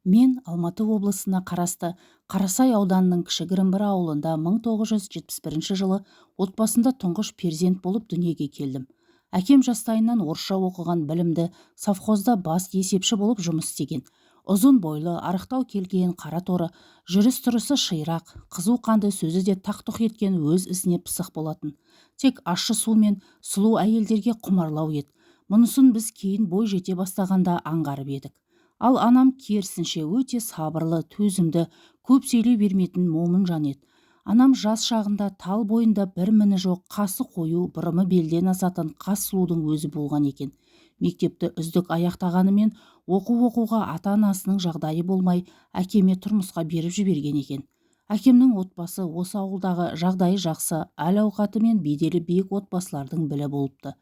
Мен Алматы облысына қарасты Қарасай ауданының кішігірім бір ауылында 1971 жылы отбасында тұңғыш перзент болып дүниеге келдім. Әкем жастайынан орысша оқыған білімді, совхозда бас есепші болып жұмыс істеген. Ұзын бойлы, арықтау келген, қара торы, жүріс-тұрысы ширақ, қызу қанды, сөзі де тақ-тұқ еткен, өз ісіне пысық болатын. Тек ащы су мен сұлу әйелдерге құмарлау еді. Мұнысын біз кейін бой жете бастағанда аңғарып едік. Ал анам керісінше өте сабырлы, төзімді, көп сөйлей бермейтін момын жан еді. Анам жас шағында тал бойында бір міні жоқ, қасы қою, бұрымы белден асатын қас сұлудың өзі болған екен. Мектепті үздік аяқтағанымен оқу оқуға ата-анасының жағдайы болмай, әкеме тұрмысқа беріп жіберген екен. Әкемнің отбасы осы ауылдағы жағдайы жақсы, әл-ауқаты мен беделі биік отбасылардың бірі болыпты.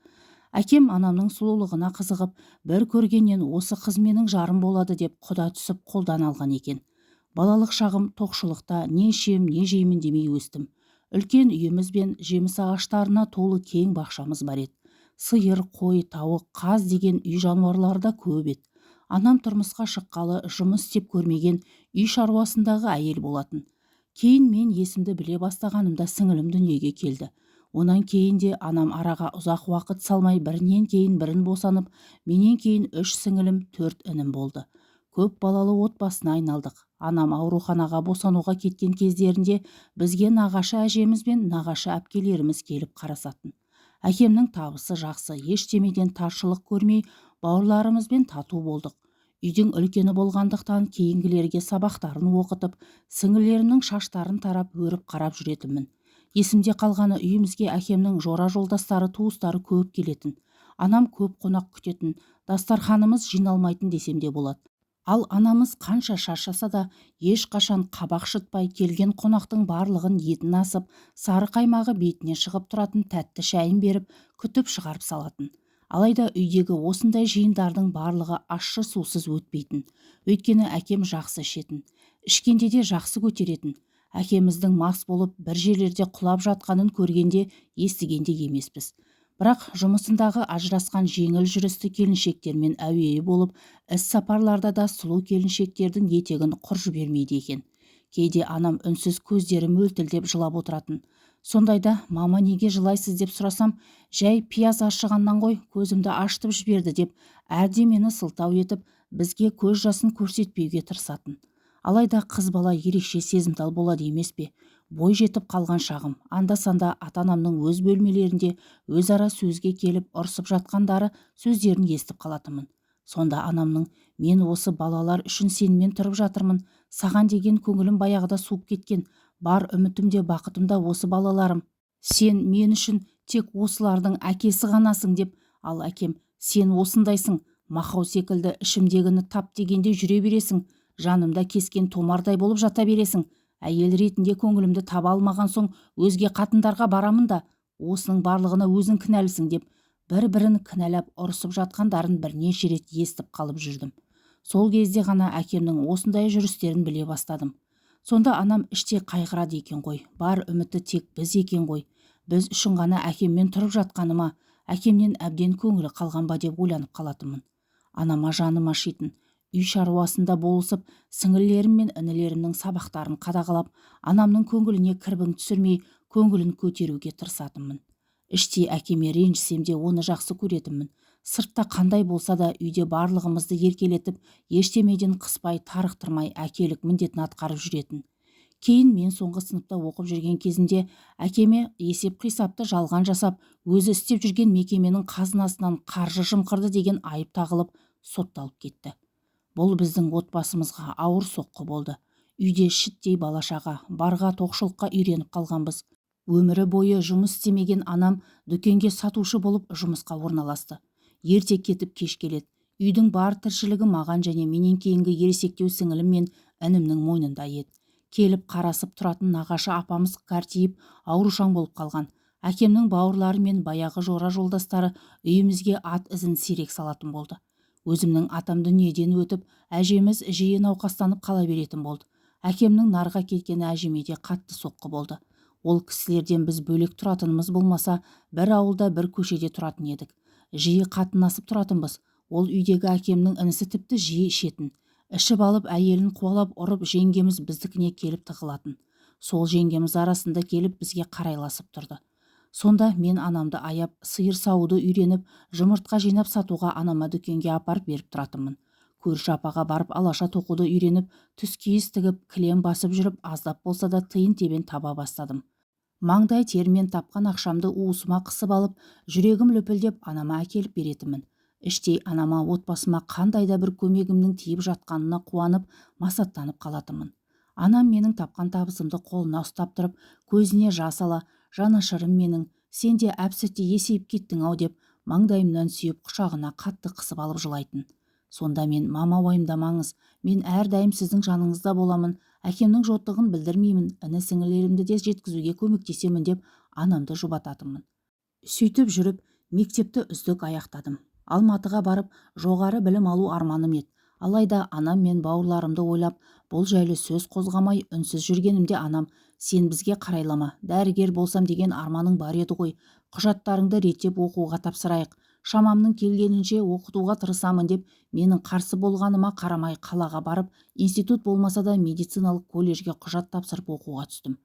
Әкем анамның сұлулығына қызығып, бір көргеннен осы қыз менің жарым болады деп құда түсіп қолдан алған екен. Балалық шағым тоқшылықта не ішем, не жеймін демей өстім. Үлкен үйіміз бен жеміс ағаштарына толы кең бақшамыз бар еді. Сиыр, қой, тауық, қаз деген үй жануарлары да көп еді. Анам тұрмысқа шыққалы жұмыс істеп көрмеген, үй шаруасындағы әйел болатын. Кейін мен есімді біле бастағанымда сіңілім дүниеге келді. Онан кейін де анам араға ұзақ уақыт салмай бірінен кейін бірін босанып, менен кейін 3 сіңілім, 4 інім болды. Көп балалы отбасына айналдық. Анам ауруханаға босануға кеткен кездерінде бізге нағашы әжеміз бен нағашы әпкелеріміз келіп қарасатын. Әкемнің табысы жақсы, ештемеден таршылық көрмей, бауырларымызбен тату болдық. Үйдің үлкені болғандықтан кейінгілерге сабақтарын оқытып, сіңілерімнің шаштарын тарап өріп қарап жүретінмін. Есімде қалғаны, үйімізге әкемнің жора жолдастары, туыстары көп келетін. Анам көп қонақ күтетін, дастарханымыз жиналмайтын десем де болады. Ал анамыз қанша шаршаса да ешқашан қабақ шытпай, келген қонақтың барлығын етін асып, сары қаймағы бетіне шығып тұратын тәтті шайын беріп, күтіп шығарып салатын. Алайда үйдегі осындай жиындардың барлығы ащы сусыз өтпейтін. Өйткені әкем жақсы ішетін. Ішкенде де жақсы көтеретін. Әкеміздің мас болып бір жерлерде құлап жатқанын көргенде, естігенде емеспіз. Бірақ жұмысындағы ажырасқан жеңіл жүрісті келіншектермен әуейі болып, іс сапарларда да сұлу келіншектердің етегін құр жібермейді екен. Кейде анам үнсіз көздері мөлтілдеп жылап отыратын. Сондайда мама неге жылайсыз деп сұрасам, жай пияз ашығаннан ғой, көзімді ашытып жіберді деп әрдемені сылтау етіп, бізге көз жасын көрсетпеуге тырысатын. Алайда қыз бала ерекше сезімтал болады емес пе? Бой жетіп қалған шағым, анда-санда ата-анамның өз бөлмелерінде өзара сөзге келіп ұрсып жатқандары сөздерін естіп қалатынмын. Сонда анамның, мен осы балалар үшін сенімен тұрып жатырмын, саған деген көңілім баяғыда суып кеткен, бар үмітім де бақытым да осы балаларым. Сен мен үшін тек осылардың әкесі ғанасың деп, ал әкем, сен осындайсың, мақау секілді ішімдегіні тап дегенде жүре бересің, жанымда кескен томардай болып жата бересің. Әйел ретінде көңілімді таба алмаған соң өзге қатындарға барамын да, осының барлығына өзің кінәлісің деп бір-бірін кінәлап ұрысып жатқандарын бірнеше рет естіп қалып жүрдім. Сол кезде ғана әкемнің осындай жүрістерін біле бастадым. Сонда анам іште қайғырады екен ғой, бар үміті тек біз екен ғой. Біз үшін ғана әкеммен тұрып жатқаныма, әкемнен әбден көңілі қалған ба деп ойланып қалатынмын. Анама жаным ашитын. Үй шаруасында болысып, сіңілілерім мен інілерімнің сабақтарын қадағалап, анамның көңіліне кірбің түсірмей, көңілін көтеруге тырысатынмын. Іштей әкеме ренжісем де оны жақсы көретінмін. Сыртта қандай болса да үйде барлығымызды еркелетіп, ештемеден қыспай, тарықтырмай әкелік міндетін атқарып жүретін. Кейін мен соңғы сыныпта оқып жүрген кезімде әкеме есеп-қисапты жалған жасап, өзі істеп жүрген мекеменің қазынасынан қаржы жымқырды деген айып тағылып, сотталып кетті. Бұл біздің отбасымызға ауыр соққы болды. Үйде шіттей бала-шаға, барға тоқшылыққа үйреніп қалғанбыз. Өмірі бойы жұмыс істемеген анам дүкенге сатушы болып жұмысқа орналасты. Ерте кетіп кеш келеді. Үйдің бар тіршілігі маған және менен кейінгі ересектеу сіңілім мен інімнің мойнында еді. Келіп қарасып тұратын нағашы апамыз кәртиіп аурушаң болып қалған. Әкемнің бауырлары мен баяғы жора жолдастары үйімізге ат ізін сирек салатын болды. Өзімнің атам дүниеден өтіп, әжеміз жиі науқастанып қала беретін болды. Әкемнің нарға кеткені әжеме де қатты соққы болды. Ол кісілерден біз бөлек тұратынымыз болмаса, бір ауылда бір көшеде тұратын едік. Жиі қатынасып тұратынбыз. Ол үйдегі әкемнің інісі тіпті жиі ішетін. Ішіп алып әйелін қуалап ұрып, жеңгеміз біздікіне келіп тығылатын. Сол жеңгеміз арасында келіп бізге қарайласып тұрды. Сонда мен анамды аяп, сиыр сауды үйреніп, жұмыртқа жинап сатуға анама дүкенге апарып беріп тұратынмын. Көрші апаға барып алаша тоқуды үйреніп, түскиіз тігіп, кілем басып жүріп, аздап болса да тиын-тебен таба бастадым. Маңдай термен тапқан ақшамды уысыма қысып алып, жүрегім лүпілдеп анама әкеліп беретінмін. Іштей анама, отбасыма қандай да бір көмегімнің тиіп жатқанына қуанып, масаттанып қалатынмын. Анам менің тапқан табысымды қолына ұстап тұрып, көзіне жас ала, жанашырым менің, сен де әп-сәтте есейіп кеттің-ау деп, маңдайымнан сүйіп, құшағына қатты қысып алып жылайтын. Сонда мен, мама уайымдамаңыз, мен әрдайым сіздің жаныңызда боламын, әкемнің жоқтығын білдірмеймін, іні-сіңілерімді де жеткізуге көмектесемін деп анамды жұбататынмын. Сөйтіп жүріп, мектепті үздік аяқтадым. Алматыға барып, жоғары білім алу арманым еді. Алайда анам мен бауырларымды ойлап, бұл жайлы сөз қозғамай үнсіз жүргенімде анам, сен бізге қарайлама, дәрігер болсам деген арманың бар еді ғой, құжаттарыңды реттеп оқуға тапсырайық, шамамның келгенінше оқытуға тырысамын деп, менің қарсы болғаныма қарамай қалаға барып, институт болмаса да медициналық колледжге құжат тапсырып оқуға түстім.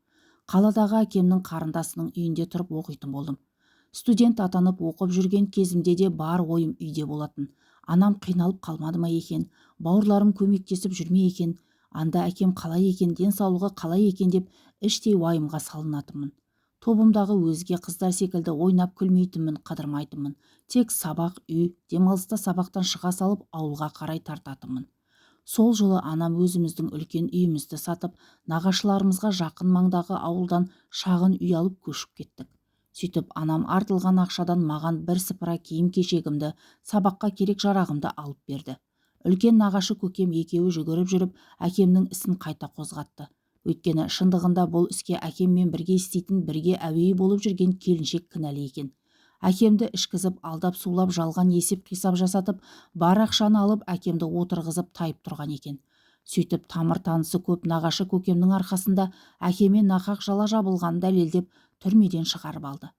Қаладағы әкемнің қарындасының үйінде тұрып оқитын болдым. Студент атанып оқып жүрген кезімде де бар ойым үйде болатын. Анам қиналып қалмады ма екен, бауырларым көмектесіп жүрме екен, анда әкем қалай екен, денсаулығы қалай екен деп іштей уайымға салынатынмын. Тобымдағы өзге қыздар секілді ойнап күлмейтінмін, қыдырмайтынмын. Тек сабақ, үй, демалыста сабақтан шыға салып ауылға қарай тартатынмын. Сол жылы анам өзіміздің үлкен үйімізді сатып, нағашыларымызға жақын маңдағы ауылдан шағын үй алып көшіп кеттік. Сөйтіп анам артылған ақшадан маған бір сыпыра киім-кешегімді, сабаққа керек жарағымды алып берді. Үлкен нағашы көкем екеуі жүгіріп жүріп, әкемнің ісін қайта қозғатты. Өйткені шындығында бұл іске әкеммен бірге істейтін, бірге әуейі болып жүрген келіншек кінәлі екен. Әкемді ішкізіп, алдап сулап, жалған есеп-қисап жасатып, бар ақшаны алып, әкемді отырғызып тайып тұрған екен. Сөйтіп тамыр танысы көп нағашы көкемнің арқасында әкеме нақақ жала жабылғанын дәлелдеп, түрмеден шығарып алды.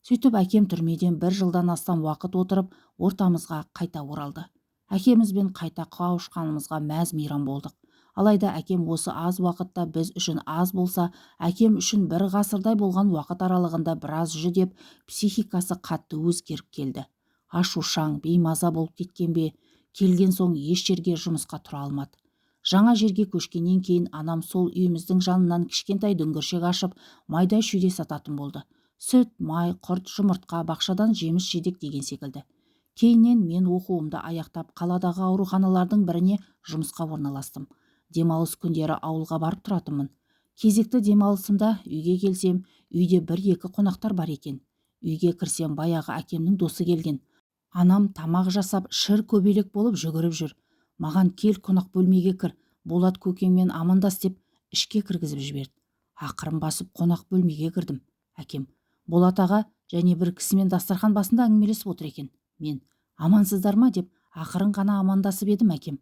Сөйтіп әкем түрмеден бір жылдан астам уақыт отырып, ортамызға қайта оралды. Әкемізбен қайта қауышқанымызға мәз мейрам болдық. Алайда әкем осы аз уақытта біз үшін аз болса, әкем үшін бір ғасырдай болған уақыт аралығында біраз жүдеп, психикасы қатты өзгеріп келді. Ашушаң, беймаза болып кеткен бе, келген соң еш жерге жұмысқа тұра алмады. Жаңа жерге көшкеннен кейін анам сол үйіміздің жанынан кішкентай дүңгіршек ашып, майда шүйде сататын болды. Сүт, май, құрт, жұмыртқа, бақшадан жеміс жидек деген секілді. Кейіннен мен оқуымды аяқтап, қаладағы ауруханалардың біріне жұмысқа орналастым. Демалыс күндері ауылға барып тұратынмын. Кезекті демалысымда үйге келсем, үйде бір-екі қонақтар бар екен. Үйге кірсем, баяғы әкемнің досы келген. Анам тамақ жасап, шыр көбелек болып жүгіріп жүр. Маған кел қонақ бөлмеге кір, Болат көкеңмен амандас деп ішке кіргізіп жіберді. Ақырын басып қонақ бөлмеге кірдім. Әкем, Болат аға және бір кісімен дастархан басында әңгімелесіп отыр екен. Мен, амансыздар ма деп ақырын ғана амандасып едім әкем.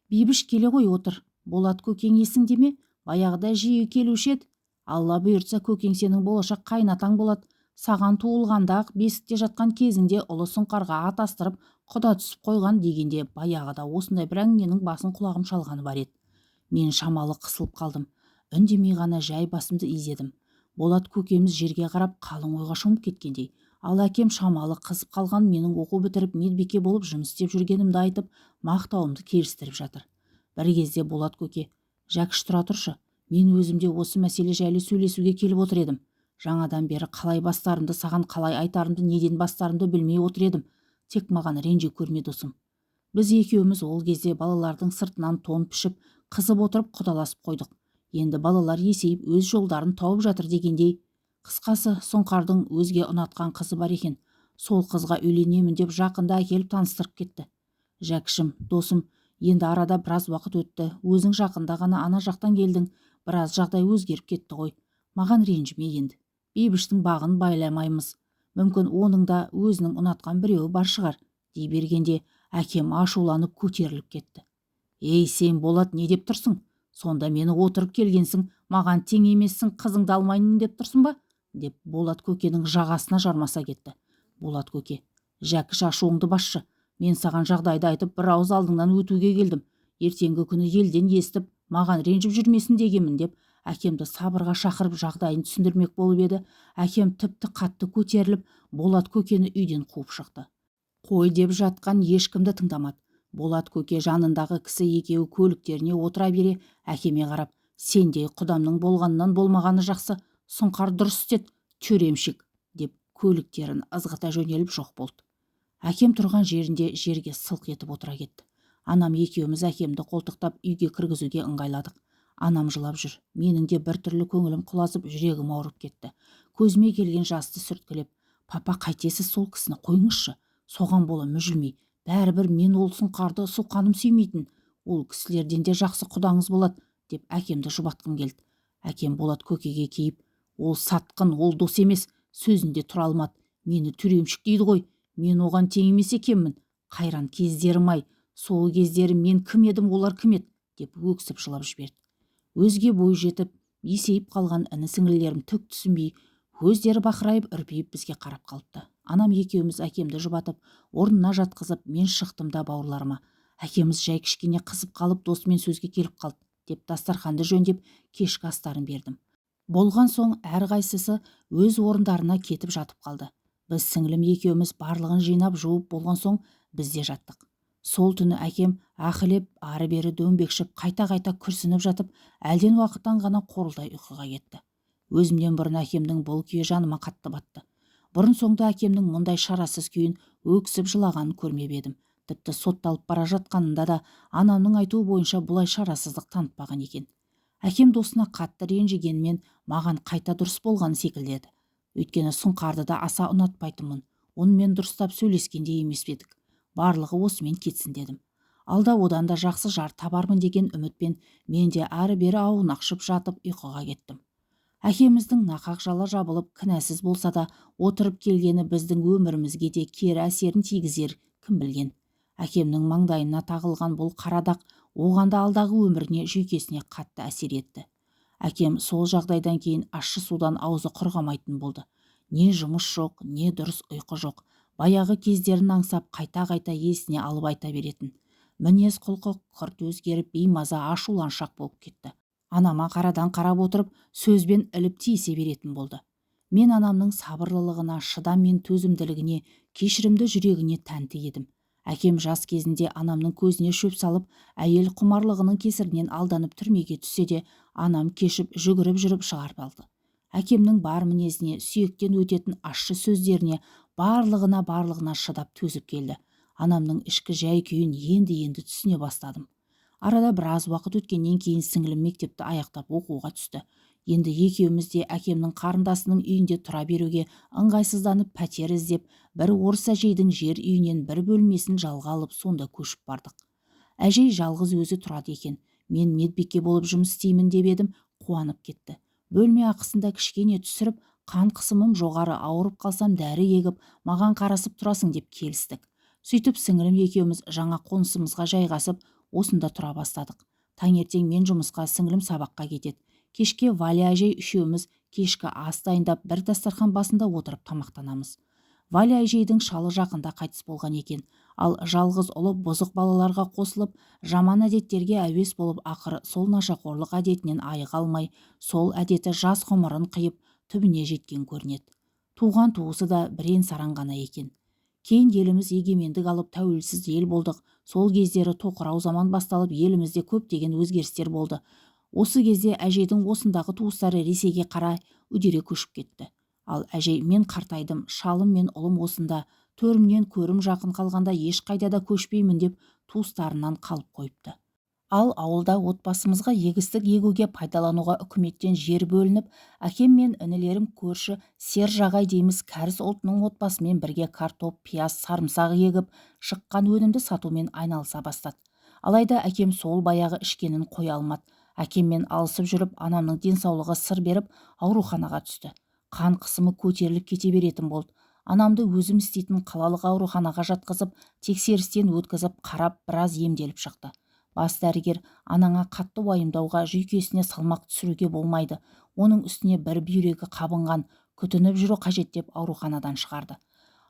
Бейбіш келе ғой отыр. Болат көкең есіңде ме? Баяғыда жиі келуші еді. Алла бұйыртса көкең сенің болашақ қайынатаң болады. Саған туылғанда-ақ бесікте жатқан кезіңде ұлы сұңқарға атастырып, құда түсіп қойған дегенде баяғыда осындай бір әңгіменің басын құлағым шалғаны бар еді. Мен шамалы қысылып қалдым. Үндемей ғана жай басымды изедім. Болат көкеміз жерге қарап қалың ойға шомып кеткендей. Ал әкем шамалы қызып қалған менің оқу бітіріп медбике болып жұмыс істеп жүргенімді айтып, мақтауымды келістіріп жатыр. Бір кезде Болат көке, Жәкіш тұра тұршы, мен өзімде осы мәселе жайлы сөйлесуге келіп отыр едім. Жаңадан бері қалай бастарымды, саған қалай айтарымды, неден бастарымды білмей отыр едім. Тек маған ренжи көрме досым. Біз екеуміз ол кезде балалардың сыртынан тон пішіп, қызып отырып құдаласып қойдық. Енді балалар есейіп өз жолдарын тауып жатыр дегендей. Қысқасы, Сұңқардың өзге ұнатқан қызы бар екен. Сол қызға үйленемін деп жақында әкеліп таныстырып кетті. Жәкішім, досым, енді арада біраз уақыт өтті. Өзің жақында ғана ана жақтан келдің. Біраз жағдай өзгеріп кетті ғой. Маған ренжіме енді. Бейбіштің бағын байламаймыз. Мүмкін оның да өзінің ұнатқан біреуі бар шығар, дей бергенде әкем ашуланып көтеріліп кетті. Ей, сен Болат не деп тұрсың? Сонда мені отырып келгенсің, маған тең емессің, қызыңды алмайын деп тұрсың ба? Деп Болат көкенің жағасына жармаса кетті. Болат көке, Жәкіш ашуыңды басшы. Мен саған жағдайды айтып бір ауыз алдыңнан өтуге келдім. Ертеңгі күні елден естіп, маған ренжіп жүрмесін дегенмін деп әкемді сабырға шақырып жағдайын түсіндірмек болып еді. Әкем тіпті қатты көтеріліп, Болат көкені үйден қуып шықты. Қой деп жатқан ешкімді тыңдамады. Болат көке жанындағы кісі екеуі көліктеріне отыра бере әкеме қарап, сендей құдамның болғаннан болмағаны жақсы, Сұңқар дұрыс істеді, тюремщик деп көліктерін ызғыта жөнеліп жоқ болды. Әкем тұрған жерінде жерге сылқ етіп отыра кетті. Анам екеуміз әкемді қолтықтап үйге кіргізуге ыңғайладық. Анам жылап жүр. Менің де бір түрлі көңілім құлазып, жүрегім ауырып кетті. Көзіме келген жасты сүрткілеп, папа, қайтесіз сол кісіні қойыңызшы, соған бола мүжілмей. Бәрібір мен ол Сұңқарды суқаным сүймейтін. Ол кісілерден де жақсы құдаңыз болады, деп әкемді жұбатқым келді. Әкем Болат көкеге кейіп, ол сатқын, ол дос емес, сөзінде тұра алмады. Мені тюремщик дейді ғой, мен оған тең емес екенмін. Қайран кездерім-ай, сол кездері мен кім едім, олар кім еді, деп өксіп жылап жіберді. Өзге бой жетіп, есейіп қалған іні-сіңлілерім түк түсінбей, көздері бақырайып, үрпиіп бізге қарап қалыпты. Анам екеуміз әкемді жұбатып, орнына жатқызып, мен шықтым да бауырларыма. Әкеміз жай кішкене қызып қалып, досымен сөзге келіп қалды, деп дастарханды жөндеп, кешкі астарын бердім. Болған соң әрқайсысы өз орындарына кетіп жатып қалды. Біз сіңлім екеуміз барлығын жинап жуып болған соң біз де жаттық. Сол түні әкем ахілеп ары-бері дөңбекшіп, қайта-қайта күрсініп жатып, әлден уақыттан ғана қорылдай ұйқыға кетті. Өзімнен бұрын әкемнің бұл күйі жаныма қатты батты. Бұрын соңды әкемнің мұндай шарасыз күйін, өксіп жылағанын көрмеп едім. Тіпті сотталып бара жатқанында да анамның айтуы бойынша бұлай шарасыздық танытпаған екен. Әкем досына қатты ренжігенмен маған қайта дұрыс болған секілді еді. Өйткені Сұңқарды да аса ұнатпайтынмын. Онымен дұрыстап сөйлескенде емес едік. Барлығы осымен кетсін дедім. Алда одан да жақсы жар табармын деген үмітпен мен де ары-бері аунақшып жатып ұйқыға кеттім. Әкеміздің нақақ жала жабылып, кінәсіз болса да отырып келгені біздің өмірімізге де кері әсерін тигізер кім білген. Әкемнің маңдайына тағылған бұл қара дақ оған да алдағы өміріне, жүйкесіне қатты әсер етті. Әкем сол жағдайдан кейін ащы судан аузы құрғамайтын болды. Не жұмыс жоқ, не дұрыс ұйқы жоқ. Баяғы кездерін аңсап, қайта-қайта есіне алып айта беретін. Мінез құлқы күрт өзгеріп, беймаза ашуланшақ болып кетті. Анама қарадан қарап отырып, сөзбен іліп тиісе беретін болды. Мен анамның сабырлылығына, шыдам мен төзімділігіне, кешірімді жүрегіне тәнті едім. Әкем жас кезінде анамның көзіне шөп салып, әйел құмарлығының кесірінен алданып түрмеге түссе де, анам кешіп жүгіріп жүріп шығарып алды. Әкемнің бар мінезіне, сүйектен өтетін ащы сөздеріне, барлығына шыдап төзіп келді. Анамның ішкі жай күйін енді-енді түсіне бастадым. Арада біраз уақыт өткеннен кейін сіңілім мектепті аяқтап оқуға түсті. Енді екеуміз де әкемнің қарындасының үйінде тұра беруге ыңғайсызданып пәтер іздеп, бір орыс әжейдің жер үйінен бір бөлмесін жалға алып, сонда көшіп бардық. Әжей жалғыз өзі тұрады екен. Мен медбике болып жұмыс істеймін деп едім, қуанып кетті. Бөлме ақысында кішкене түсіріп, қан қысымым жоғары, ауырып қалсам дәрі егіп, маған қарасып тұрасың деп келістік. Сөйтіп сіңілім екеуміз жаңа қонысымызға жайғасып, осында тұра бастадық. Таңертең мен жұмысқа, сіңілім сабаққа кетеді. Кешке Валя әжей үшеуміз кешкі ас дайындап, бір дастархан басында отырып тамақтанамыз. Валя әжейдің шалы жақында қайтыс болған екен. Ал жалғыз ұлы бұзық балаларға қосылып, жаман әдеттерге әуес болып, ақыры сол нашақорлық әдетінен айыға алмай, сол әдеті жас ғұмырын қиып, түбіне жеткен көрінеді. Туған туысы да бірен-саран ғана екен. Кейін еліміз егемендік алып, тәуелсіз ел болдық. Сол кездері тоқырау заман басталып, елімізде көптеген өзгерістер болды. Осы кезде әжейдің осындағы туыстары Ресейге қарай үдере көшіп кетті. Ал әжей, мен қартайдым, шалым мен ұлым осында, төрімнен көрім жақын қалғанда ешқайда да көшпеймін деп туыстарынан қалып қойыпты. Ал ауылда отбасымызға егістік егуге пайдалануға үкіметтен жер бөлініп, әкем мен інілерім көрші Сержағай дейміз кәріс ұлтының отбасымен бірге картоп, пияз, сарымсақ егіп, шыққан өнімді сатумен айналыса бастады. Алайда әкем сол баяғы ішкенін қоя алмады. Әкеммен алысып жүріп, анамның денсаулығы сыр беріп, ауруханаға түсті. Қан қысымы көтеріліп кете беретін болды. Анамды өзім істейтін қалалық ауруханаға жатқызып, тексерістен өткізіп, қарап, біраз емделіп шықты. Бас дәрігер анаңа қатты уайымдауға, жүйкесіне салмақ түсіруге болмайды. Оның үстіне бір бүйрегі қабынған, күтініп жүру қажет деп ауруханадан шығарды.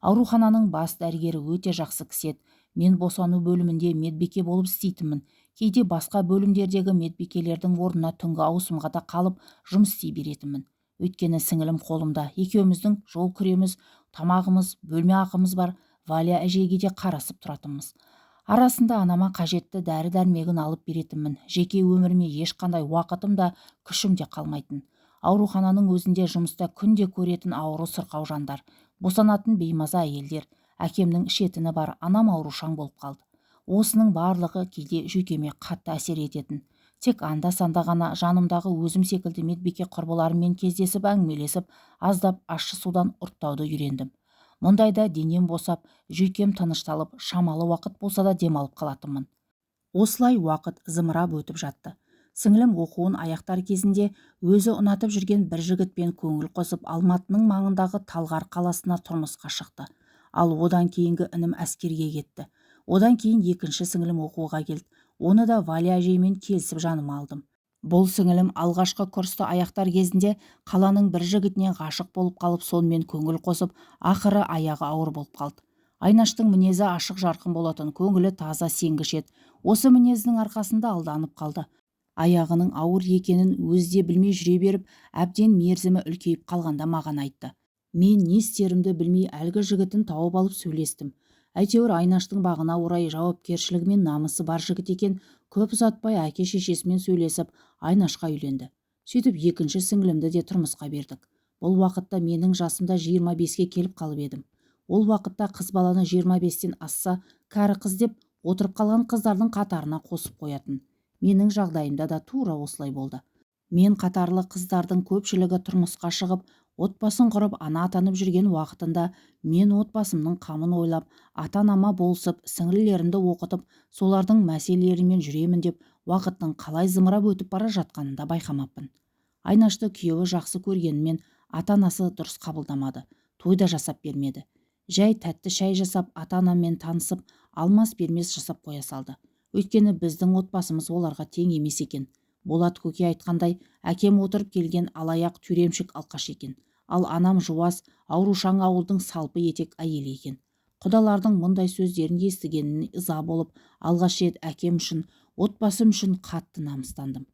Аурухананың бас дәрігері өте жақсы кісі еді. Мен босану бөлімінде медбике болып істейтінмін. Кейде басқа бөлімдердегі медбикелердің орнына түнгі ауысымға да қалып жұмыс істей беретінмін. Өйткені сіңілім қолымда, екеуміздің жол күреміз, тамағымыз, бөлме ақымыз бар, Валя әжейге де қарасып тұратынбыз. Арасында анама қажетті дәрі-дәрмегін алып беретінмін. Жеке өміріме ешқандай уақытым да, күшім де қалмайтын. Аурухананың өзінде жұмыста күнде көретін ауру сырқау жандар, босанатын беймаза әйелдер, әкемнің ішетіні бар, анам аурушаң болып қалды. Осының барлығы кейде жүйкеме қатты әсер ететін. Тек анда-санда ғана жанымдағы өзім секілді медбике құрбыларыммен кездесіп әңгімелесіп, аздап ащы судан ұрттауды үйрендім. Мұндайда денем босап, жүйкем тынышталып, шамалы уақыт болса да демалып қалатынмын. Осылай уақыт зымырап өтіп жатты. Сіңілім оқуын аяқтар кезінде өзі ұнатып жүрген бір жігітпен көңіл қосып, Алматының маңындағы Талғар қаласына тұрмысқа шықты. Ал одан кейінгі інім әскерге кетті. Одан кейін екінші сіңілім оқуға келді. Оны да Валя әжеймен келісіп жаныма алдым. Бұл сіңілім алғашқы курсты аяқтар кезінде қаланың бір жігітіне ғашық болып қалып, сонымен көңіл қосып, ақыры аяғы ауыр болып қалды. Айнаштың мінезі ашық жарқын болатын, көңілі таза сенгіш еді. Осы мінезінің арқасында алданып қалды. Аяғының ауыр екенін өзі де білмей жүре беріп, әбден мерзімі үлкейіп қалғанда маған айтты. Мен не істерімді білмей әлгі жігітін тауып алып сөйлестім. Әйтеуір Айнаштың бағына орай жауапкершілігі мен намысы бар жігіт екен, көп ұзатпай әке-шешесімен сөйлесіп, Айнашқа үйленді. Сөйтіп екінші сіңілімді де тұрмысқа бердік. Бұл уақытта менің жасымда 25-ке келіп қалып едім. Ол уақытта қыз баланы 25-тен асса, кәрі қыз деп отырып қалған қыздардың қатарына қосып қоятын. Менің жағдайымда да тура осылай болды. Мен қатарлы қыздардың көпшілігі тұрмысқа шығып, отбасын құрып, ана атанып жүрген уақытында мен отбасымның қамын ойлап, ата-анама болысып, сіңлілерімді оқытып, солардың мәселелерімен жүремін деп уақыттың қалай зымырап өтіп бара жатқанын да байқамаппын. Айнашты күйеуі жақсы көргенімен ата-анасы дұрыс қабылдамады, той да жасап бермеді. Жай тәтті шай жасап, ата-анаммен танысып, алмас бермес жасап қоя салды. Өйткені біздің отбасымыз оларға тең емес екен. Болат көке айтқандай, әкем отырып келген алаяқ тюремшік алқаш екен. Ал анам жуас, аурушаң ауылдың салпы етек әйелі екен. Құдалардың мұндай сөздерін естігеніне ыза болып, алғаш рет әкем үшін, отбасым үшін қатты намыстандым.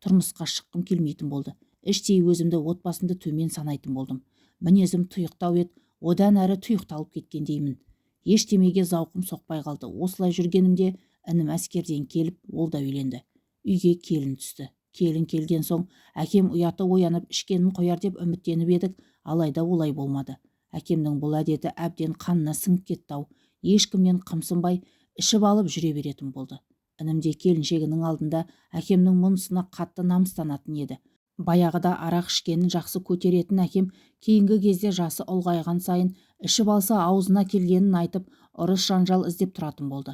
Тұрмысқа шыққым келмейтін болды. Іштей өзімді отбасымды төмен санайтын болдым. Мінезім тұйықтау еді, одан әрі тұйықталып кеткендеймін. Ештемеге зауқым соқпай қалды. Осылай жүргенімде інім әскерден келіп, ол да үйленді. Үйге келін түсті. Келін келген соң әкем ұяты оянып ішкенін қояр деп үміттеніп едік, алайда олай болмады. Әкемнің бұл әдеті әбден қанына сіңіп кетті-ау. Ешкімнен қымсынбай ішіп алып жүре беретін болды. Інім де келіншегінің алдында әкемнің мұнысына қатты намыстанатын еді. Баяғыда арақ ішкенін жақсы көтеретін әкем кейінгі кезде жасы ұлғайған сайын ішіп алса аузына келгенін айтып, ұрыс жанжал іздеп тұратын болды.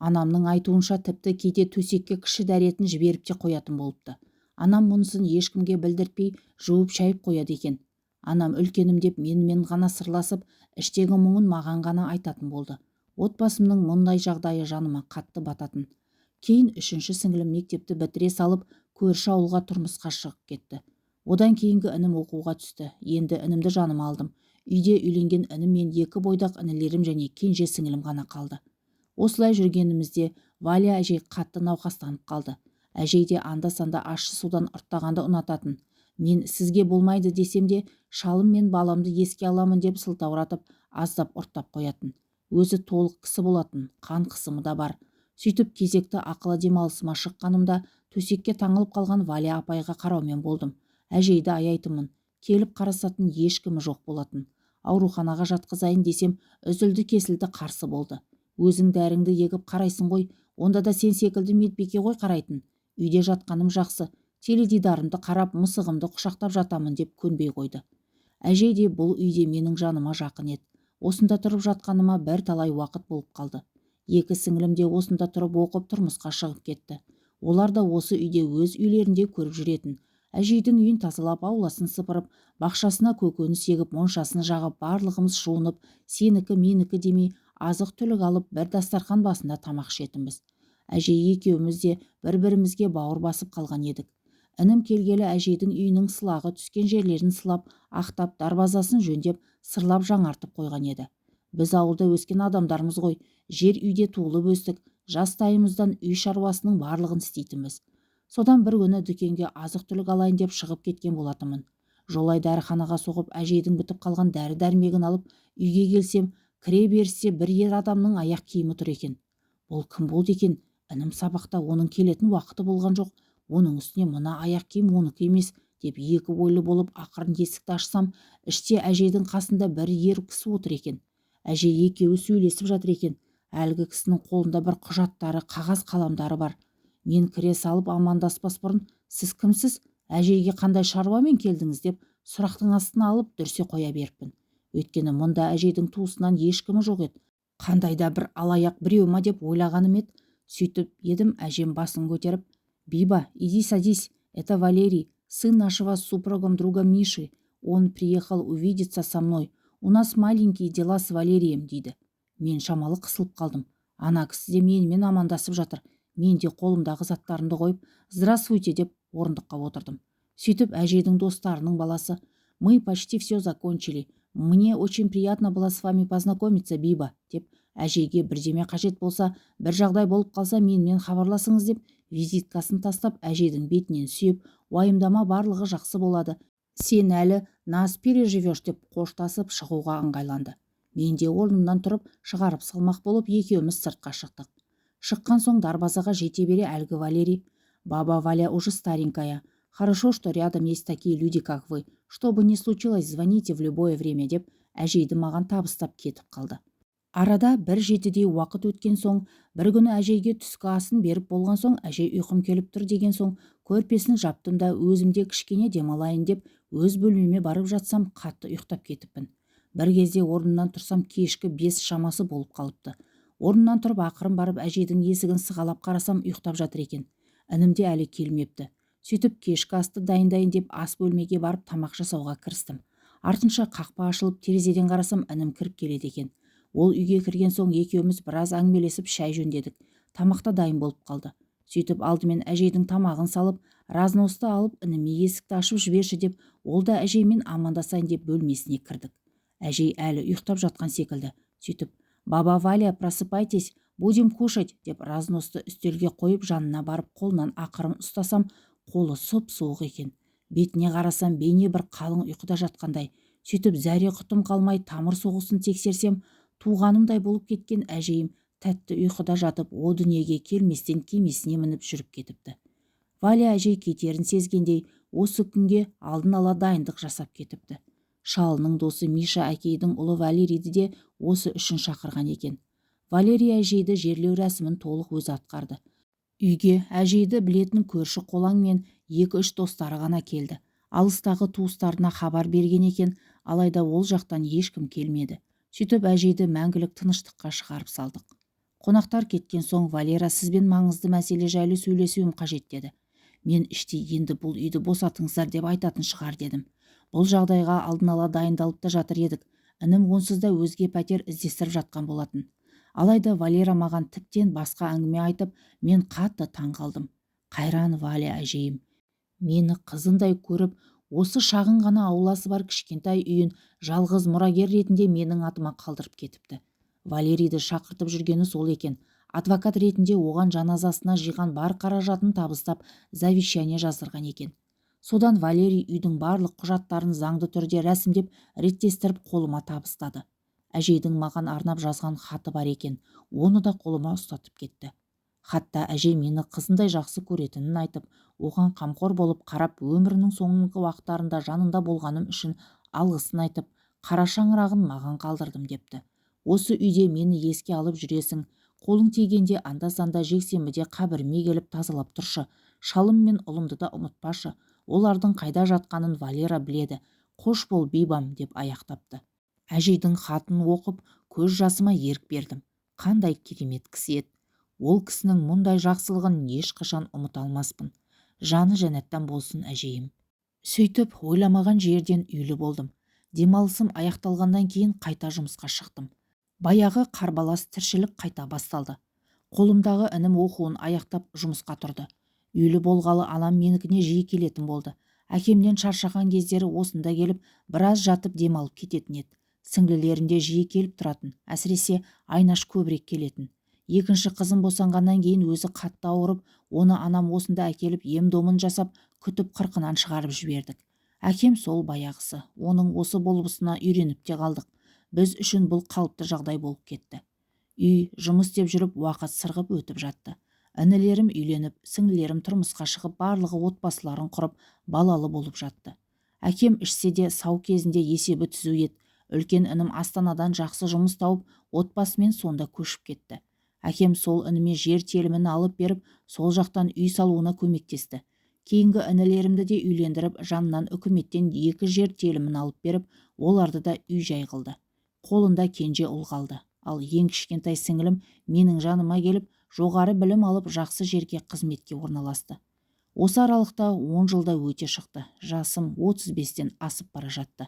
Анамның айтуынша тіпті кейде төсекке кіші дәретін жіберіп те қоятын болыпты. Анам мұнысын ешкімге білдіртпей жуып шайып қояды екен. Анам үлкенім деп менімен ғана сырласып, іштегі мұңын маған ғана айтатын болды. Отбасымның мұндай жағдайы жаныма қатты бататын. Кейін үшінші сіңілім мектепті бітіре салып, көрші ауылға тұрмысқа шығып кетті. Одан кейінгі інім оқуға түсті. Енді інімді жаныма алдым. Үйде үйленген інім мен екі бойдақ інілерім және кенже сіңілім ғана қалды. Осылай жүргенімізде Валя әжей қатты науқастанып қалды. Әжей де анда-санда ащы судан ұрттағанды ұнататын. Мен сізге болмайды десем де, шалым мен баламды еске аламын деп сылтауратып, аздап ұрттап қоятын. Өзі толық кісі болатын, қан қысымы да бар. Сөйтіп кезекті ақылы демалысыма шыққанымда төсекке таңылып қалған Валя апайға қараумен болдым. Әжейді аяйтынмын. Келіп қарасатын ешкімі жоқ болатын. Ауруханаға жатқызайын десем, үзілді-кесілді қарсы болды. Өзің дәріңді егіп қарайсың ғой, онда да сен секілді медбике ғой қарайтын. Үйде жатқаным жақсы, теледидарымды қарап, мысығымды құшақтап жатамын деп көнбей қойды. Әжей де бұл үйде менің жаныма жақын еді. Осында тұрып жатқаныма бірталай уақыт болып қалды. Екі сіңілім де осында тұрып оқып тұрмысқа шығып кетті. Олар да осы үйде өз үйлерінде көріп жүретін. Әжейдің үйін тазалап, ауласын сыпырып, бақшасына көкөніс егіп, моншасын жағып, барлығымыз жуынып, сенікі менікі демей, азық-түлік алып, бір дастархан басында тамақ ішетінбіз. Әжей екеуміз де бір-бірімізге бауыр басып қалған едік. Інім келгелі әжейдің үйінің сылағы түскен жерлерін сылап, ақтап, дарбазасын жөндеп, сырлап жаңартып қойған еді. Біз ауылда өскен адамдармыз ғой, жер үйде туылып өстік, Жастайымыздан үй шаруасының барлығын істейтінбіз. Содан бір күні дүкенге азық-түлік алайын деп шығып кеткен болатынмын. Жолай дәріханаға соғып, әжейдің бітіп қалған дәрі-дәрмегін алып, үйге келсем, кіре берісте бір ер адамның аяқ киімі тұр екен. Бұл кім болды екен? Інім сабақта, оның келетін уақыты болған жоқ. Оның үстіне мына аяқ киім оныкі емес деп екі ойлы болып ақырын есікті ашсам, іште әжейдің қасында бір ер кісі отыр екен. Әжей екеуі сөйлесіп жатыр екен. Әлгі кісінің қолында бір құжаттары, қағаз қаламдары бар. Мен кіре салып амандаспас бұрын, "Сіз кімсіз? Әжейге қандай шаруамен келдіңіз?" деп сұрақтың астына алып дүрсе қоя беріппін. Өйткені мұнда әжейдің туысынан ешкімі жоқ еді. Қандай да бір алаяқ біреу ма деп ойлағаным еді. Сөйтіп едім, әжем басын көтеріп: "Биба, иди садись, это Валерий, сын нашего с супругом друга Миши. Он приехал увидеться со мной. У нас маленькие дела с Валерием", – дейді. Мен шамалы қысылып қалдым. Ана кісі де менімен амандасып жатыр. Мен де қолымдағы заттарымды қойып, "Здравствуйте" деп орындыққа отырдым. Сөйтіп әжейдің достарының баласы: "Мы почти все закончили. Мне очень приятно было с вами познакомиться, Биба", – деп, әжейге бірдеме қажет болса, бір жағдай болып қалса, менімен хабарласыңыз деп визиткасын тастап, әжейдің бетінен сүйіп, "Уайымдама, барлығы жақсы болады, сен әлі нас переживешь" деп қоштасып шығуға ыңғайланды. Мен де орнымнан тұрып, шығарып салмақ болып, екеуміз сыртқа шықтық. Шыққан соң дарбазаға жете бере әлгі Валерий: "Баба Валя уже старенькая. Хорошо, что рядом есть такие люди, как вы. Что бы ни случилось, звоните в любое время", – деп әжейді маған табыстап кетіп қалды. Арада бір жетідей уақыт өткен соң, бір күні әжейге түскі асын беріп болған соң, әжей ұйқым келіп тұр деген соң, көрпесін жаптым да, өзім де кішкене демалайын деп өз бөлмеме барып жатсам, қатты ұйықтап кетіппін. Бір кезде орнымнан тұрсам, кешкі 5 шамасы болып қалыпты. Орнымнан тұрып, ақырын барып әжейдің есігін сығалап қарасам, ұйықтап жатыр екен. Інім де әлі келмепті. Сөйтіп кешкі асты дайындайын деп ас бөлмеге барып, тамақ жасауға кірістім. Артынша қақпа ашылып, терезеден қарасам, інім кіріп келеді екен. Ол үйге кірген соң екеуміз біраз әңгімелесіп, шай жөндедік. Тамақ та дайын болып қалды. Сөйтіп алдымен әжейдің тамағын салып, разносты алып, ініме есікті ашып жіберші деп, ол да әжеймен амандасайын деп бөлмесіне кірдік. Әжей әлі ұйықтап жатқан секілді. Сөйтіп: "Баба Валя, просыпайтесь, будем кушать", – деп разносты үстелге қойып, жанына барып қолынан ақырын ұстасам, қолы сұп суық екен. Бетіне қарасам, бейне бір қалың ұйқыда жатқандай. Сөйтіп зәре құтым қалмай тамыр соғысын тексерсем, туғанымдай болып кеткен әжейім тәтті ұйқыда жатып, о дүниеге келместен кемесіне мініп жүріп кетіпті. Валя әжей кетерін сезгендей, осы күнге алдын ала дайындық жасап кетіпті. Шалының досы Миша әкейдің ұлы Валерийді де осы үшін шақырған екен. Валерий әжейді жерлеу рәсімін толық өзі атқарды. Үйге әжейді білетін көрші қолаң мен екі-үш достары ғана келді. Алыстағы туыстарына хабар берген екен, алайда ол жақтан ешкім келмеді. Сөйтіп әжейді мәңгілік тыныштыққа шығарып салдық. Қонақтар кеткен соң Валера: "Сізбен маңызды мәселе жайлы сөйлесуім қажет", – деді. Мен іштей енді бұл үйді босатыңыздар деп айтатын шығар дедім. Бұл жағдайға алдын ала дайындалып та жатыр едік. Інім онсыз да өзге пәтер іздестіріп жатқан болатын. Алайда Валера маған тіптен басқа әңгіме айтып, мен қатты таң қалдым. Қайран Валя әжейім. Мені қызындай көріп, осы шағын ғана ауласы бар кішкентай үйін жалғыз мұрагер ретінде менің атыма қалдырып кетіпті. Валерийді шақыртып жүргені сол екен. Адвокат ретінде оған жаназасына жиған бар қаражатын табыстап, завещание жаздырған екен. Содан Валерий үйдің барлық құжаттарын заңды түрде рәсімдеп, реттестіріп қолыма табыстады. Әжейдің маған арнап жазған хаты бар екен, оны да қолыма ұстатып кетті. Хатта әжей мені қызындай жақсы көретінін айтып, оған қамқор болып қарап, өмірінің соңғы уақыттарында жанында болғаным үшін алғысын айтып, қара шаңырағын маған қалдырдым депті. Осы үйде мені еске алып жүресің, қолың тигенде анда-санда жексенбіде қабіріме келіп тазалап тұршы, шалым мен ұлымды да ұмытпашы, олардың қайда жатқанын Валера біледі, қош бол, Бибам, деп аяқтапты. Әжейдің хатын оқып, көз жасыма ерік бердім. Қандай керемет кісі еді. Ол кісінің мұндай жақсылығын ешқашан ұмыта алмаспын. Жаны жәннаттан болсын әжейім. Сөйтіп ойламаған жерден үйлі болдым. Демалысым аяқталғаннан кейін қайта жұмысқа шықтым. Баяғы қарбалас тіршілік қайта басталды. Қолымдағы інім оқуын аяқтап, жұмысқа тұрды. Үйлі болғалы анам менікіне жиі келетін болды. Әкемнен шаршаған кездері осында келіп, біраз жатып демалып кететін еді. Сіңлілерім де жиі келіп тұратын, әсіресе Айнаш көбірек келетін. Екінші қызым босанғаннан кейін өзі қатты ауырып, оны анам осында әкеліп ем-домын жасап, күтіп қырқынан шығарып жібердік. Әкем сол баяғысы, оның осы болмысына үйреніп те қалдық. Біз үшін бұл қалыпты жағдай болып кетті. Үй, жұмыс деп жүріп уақыт сырғып өтіп жатты. Інілерім үйленіп, сіңлілерім тұрмысқа шығып, барлығы отбасыларын құрып, балалы болып жатты. Әкем ішсе де сау кезінде есебі түзу еді. Үлкен інім Астанадан жақсы жұмыс тауып, отбасымен сонда көшіп кетті. Әкем сол ініме жер телімін алып беріп, сол жақтан үй салуына көмектесті. Кейінгі інілерімді де үйлендіріп, жанынан үкіметтен 2 жер телімін алып беріп, оларды да үй жай қылды. Қолында кенже ұл қалды. Ал ең кішкентай сіңілім менің жаныма келіп, жоғары білім алып, жақсы жерге қызметке орналасты. Осы аралықта 10 жылда өте шықты. Жасым 35-тен асып бара жатты.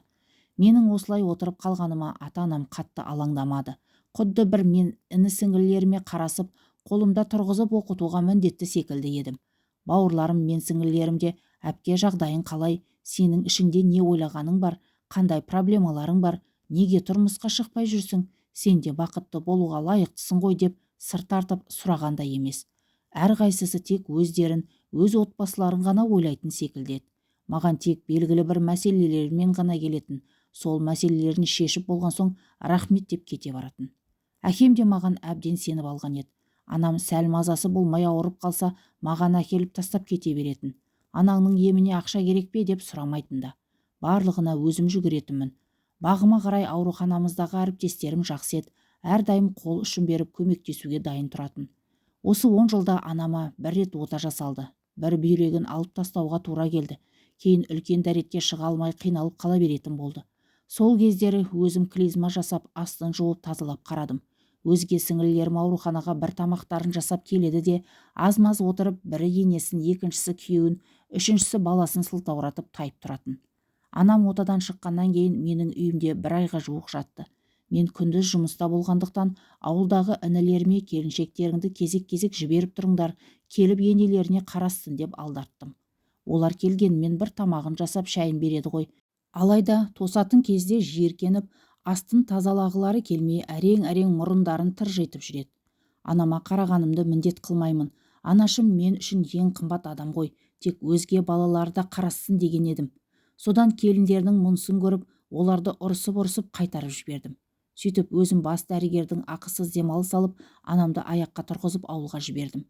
Менің осылай отырып қалғаныма ата-анам қатты алаңдамады. Құдды бір мен іні-сіңілілеріме қарасып, қолымда тұрғызып оқытуға міндетті секілді едім. Бауырларым мен сіңілілерім де, әпке жағдайың қалай, сенің ішіңде не ойлағаның бар, қандай проблемаларың бар, неге тұрмысқа шықпай жүрсің, сен де бақытты болуға лайықтысың ғой деп сыр тартып сұрағанда емес. Әрқайсысы тек өздерін, өз отбасыларын ғана ойлайтын секілді еді. Маған тек белгілі бір мәселелермен ғана келетін, сол мәселелерін шешіп болған соң рахмет деп кете баратын. Әкем де маған әбден сеніп алған еді. Анам сәл мазасы болмай ауырып қалса, маған әкеліп тастап кете беретін. Анаңның еміне ақша керек пе деп сұрамайтын да. Барлығына өзім жүгіретінмін. Бағыма қарай ауруханамыздағы әріптестерім жақсы еді. Әрдайым қол ұшын беріп көмектесуге дайын тұратын. Осы 10 жылда анама бір рет ота жасалды. Бір бүйрегін алып тастауға тура келді. Кейін үлкен дәретке шыға алмай қиналып қала беретін болды. Сол кездері өзім клизма жасап, астын жуып тазалап қарадым. Өзге сіңілілерім ауруханаға бір тамақтарын жасап келеді де, аз-маз отырып, бірі енесін, екіншісі күйеуін, үшіншісі баласын сылтауратып тайып тұратын. Анам отадан шыққаннан кейін менің үйімде бір айға жуық жатты. Мен күндіз жұмыста болғандықтан ауылдағы інілеріме келіншектеріңді кезек-кезек жіберіп тұрыңдар, келіп енелеріне қарассын деп алдарттым. Олар келгенмен бір тамағын жасап шайын береді ғой. Алайда тосатын кезде жиіркеніп, астын тазалағылары келмей әрең-әрең мұрындарын тыржитып жүреді. Анама қарағанымды міндет қылмаймын. Анашым мен үшін ең қымбат адам ғой, тек өзге балалары да қарассын деген едім. Содан келіндерінің мұнысын көріп, оларды ұрысып-ұрысып қайтарып жібердім. Сөйтіп өзім бас дәрігердің ақысыз демалыс алып, анамды аяққа тұрғызып ауылға жібердім.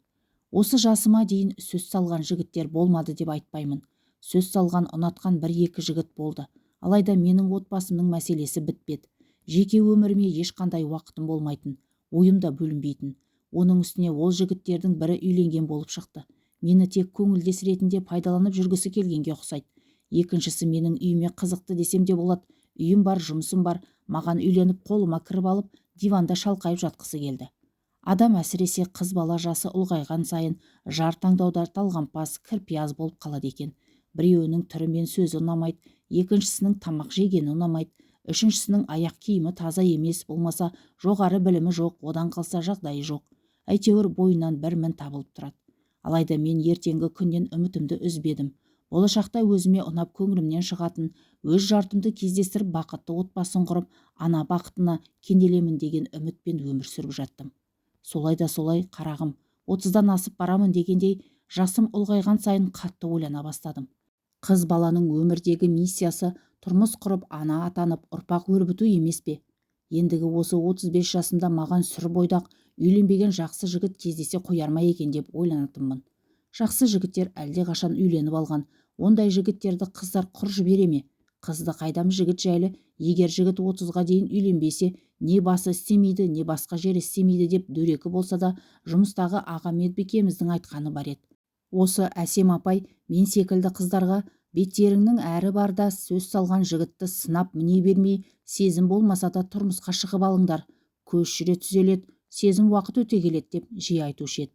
Осы жасыма дейін сөз салған жігіттер болмады деп айтпаймын. Сөз салған ұнатқан бір-екі жігіт болды. Алайда менің отбасымның мәселесі бітпеді. Жеке өміріме ешқандай уақытым болмайтын, ойым да бөлінбейтін. Оның үстіне ол жігіттердің бірі үйленген болып шықты. Мені тек көңілдес ретінде пайдаланып жүргісі келгенге ұқсайды. Екіншісі менің үйіме қызықты десем де болады. Үйім бар, жұмысым бар, маған үйленіп қолыма кіріп алып, диванда шалқайып жатқысы келді. Адам әсіресе қыз бала жасы ұлғайған сайын жар таңдауда талғампаз, кірпияз болып қалады екен. Біреуінің түрі мен сөзі ұнамайды, екіншісінің тамақ жегені ұнамайды, үшіншісінің аяқ киімі таза емес, болмаса жоғары білімі жоқ, одан қалса жағдайы жоқ. Әйтеуір бойынан бір мін табылып тұрады. Алайда мен ертеңгі күннен үмітімді үзбедім. Болашақта өзіме ұнап көңілімнен шығатын, өз жартымды кездестіріп бақытты отбасын құрып, ана бақытына кенелемін деген үмітпен өмір сүріп жаттым. Солай да солай, қарағым, 30-дан асып барамын дегендей, жасым ұлғайған сайын қатты ойлана бастадым. Қыз баланың өмірдегі миссиясы тұрмыс құрып, ана атанып, ұрпақ өрбіту емес пе? Ендігі осы 35 жасымда маған сүр бойдақ, үйленбеген жақсы жігіт кездесе қояр ма екен деп ойланатынмын. Жақсы жігіттер әлдеқашан үйленіп алған, ондай жігіттерді қыздар құр жібере ме? Қызды қайдам жігіт жайлы, егер жігіт 30-ға дейін үйленбесе, не басы істемейді, не басқа жері істемейді деп дөрекі болса да, жұмыстағы аға медбикеміздің айтқаны бар еді. Осы Әсем апай мен секілді қыздарға беттеріңнің әрі барда сөз салған жігітті сынап міне бермей, сезім болмаса да тұрмысқа шығып алыңдар, көш жүре түзеледі, сезім уақыт өте келеді деп жиі айтушы еді.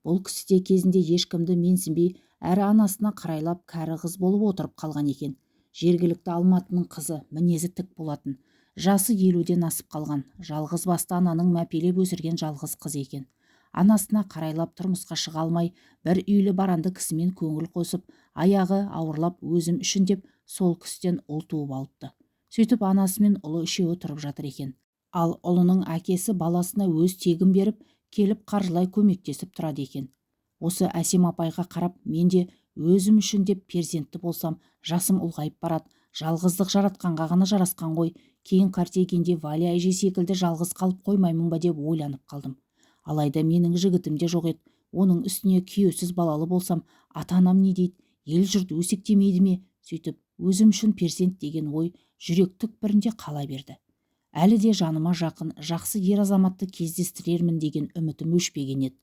Бұл кісі де кезінде ешкімді менсінбей, әрі анасына қарайлап кәрі қыз болып отырып қалған екен. Жергілікті Алматының қызы, мінезі тік болатын. Жасы 50-ден асып қалған, жалғыз басты ананың мәпелеп өсірген жалғыз қыз екен. Анасына қарайлап тұрмысқа шыға алмай, бір үйлі баранды кісімен көңіл қосып, аяғы ауырлап өзім үшін деп сол кісіден ұл туып алыпты. Сөйтіп анасы мен ұлы үшеуі тұрып жатыр екен. Ал ұлының әкесі баласына өз тегін беріп, Келіп қаржылай көмектесіп тұрады екен. Осы Әсем апайға қарап, мен де өзім үшін деп перзентті болсам, жасым ұлғайып барады. Жалғыздық жаратқанға ғана жарасқан ғой. Кейін қартайгенде Валя әже секілді жалғыз қалып қоймаймын ба деп ойланып қалдым. Алайда менің жігітім де жоқ еді. Оның үстіне күйеусіз балалы болсам, ата-анам не дейді, ел-жұрт өсектемейді ме? Сөйтіп, өзім үшін перзент деген ой жүрек түкпірінде қала берді. Әлі де жаныма жақын, жақсы ер азаматты кездестірермін деген үмітім өшпеген еді.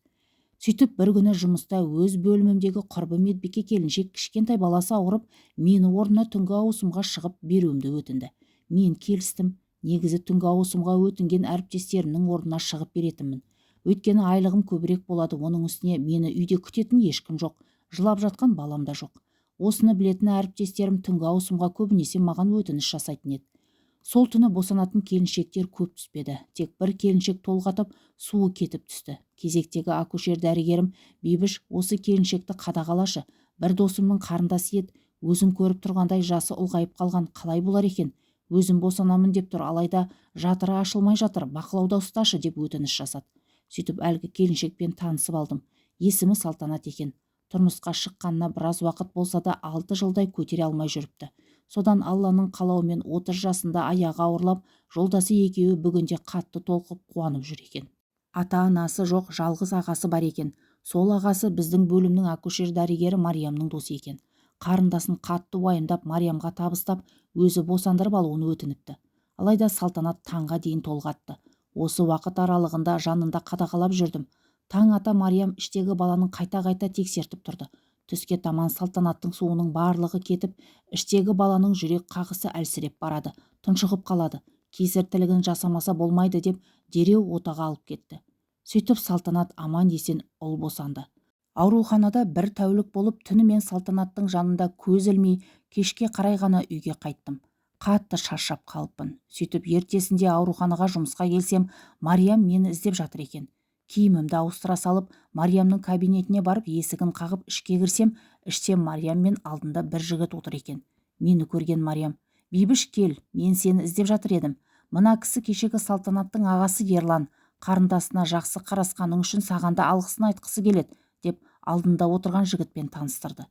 Сөйтіп бір күні жұмыста өз бөлімімдегі құрбы медбике келіншек кішкентай баласы ауырып, мені орнына түнгі ауысымға шығып беруімді өтінді. Мен келістім. Негізі түнгі ауысымға өтінген әріптестерімнің орнына шығып беретінмін. Өйткені айлығым көбірек болады, оның үстіне мені үйде күтетін ешкім жоқ, жылап жатқан балам да жоқ. Осыны білетін әріптестерім түнгі ауысымға көбінесе маған өтініш жасайтын еді. Сол түні босанатын келіншектер көп түспеді. Тек бір келіншек толғатып, суы кетіп түсті. Кезектегі акушер дәрігерім Бибіш, осы келіншекті қадағалашы. Бір досымның қарындасы еді, өзің көріп тұрғандай жасы ұлғайып қалған, қалай болар екен? Өзім босанамын деп тұр, алайда жатыры ашылмай жатыр, бақылауда ұсташы деп өтініш жасады. Сөйтіп әлгі келіншекпен танысып алдым. Есімі Салтанат екен. Тұрмысқа шыққанына біраз уақыт болса да 6 жылдай көтере алмай жүріпті. Содан Алланың қалауымен 30 жасында аяғы ауырлап, жолдасы екеуі бүгінде қатты толқып қуанып жүр екен. Ата-анасы жоқ, жалғыз ағасы бар екен. Сол ағасы біздің бөлімнің акушер дәрігері Мариямның досы екен. Қарындасын қатты уайымдап Мариямға табыстап, өзі босандырып алуын өтініпті. Алайда Салтанат таңға дейін толғатты. Осы уақыт аралығында жанында қадағалап жүрдім. Таң ата Мариям іштегі баланың қайта-қайта тексертіп тұрды. Түске таман Салтанаттың суының барлығы кетіп, іштегі баланың жүрек қағысы әлсіреп барады, тұншығып қалады. Кесір тілігін жасамаса болмайды деп дереу отаға алып кетті. Сөйтіп Салтанат аман-есен ұл босанды. Ауруханада бір тәулік болып, түнімен Салтанаттың жанында көз ілмей, кешке қарай ғана үйге қайттым. Қатты шаршап қалыппын. Сөйтіп ертесінде ауруханаға жұмысқа келсем, Мариям мені іздеп жатыр екен. Киімімді ауыстыра салып, Мариямның кабинетіне барып, есігін қағып ішке кірсем, іште Мариям мен алдында бір жігіт отыр екен. Мені көрген Мариям: "Бибіш, кел, мен сені іздеп жатыр едім. Мына кісі кешегі Салтанаттың ағасы Ерлан, қарындасына жақсы қарасқаның үшін саған да алғысын айтқысы келеді", деп алдында отырған жігітпен таныстырды.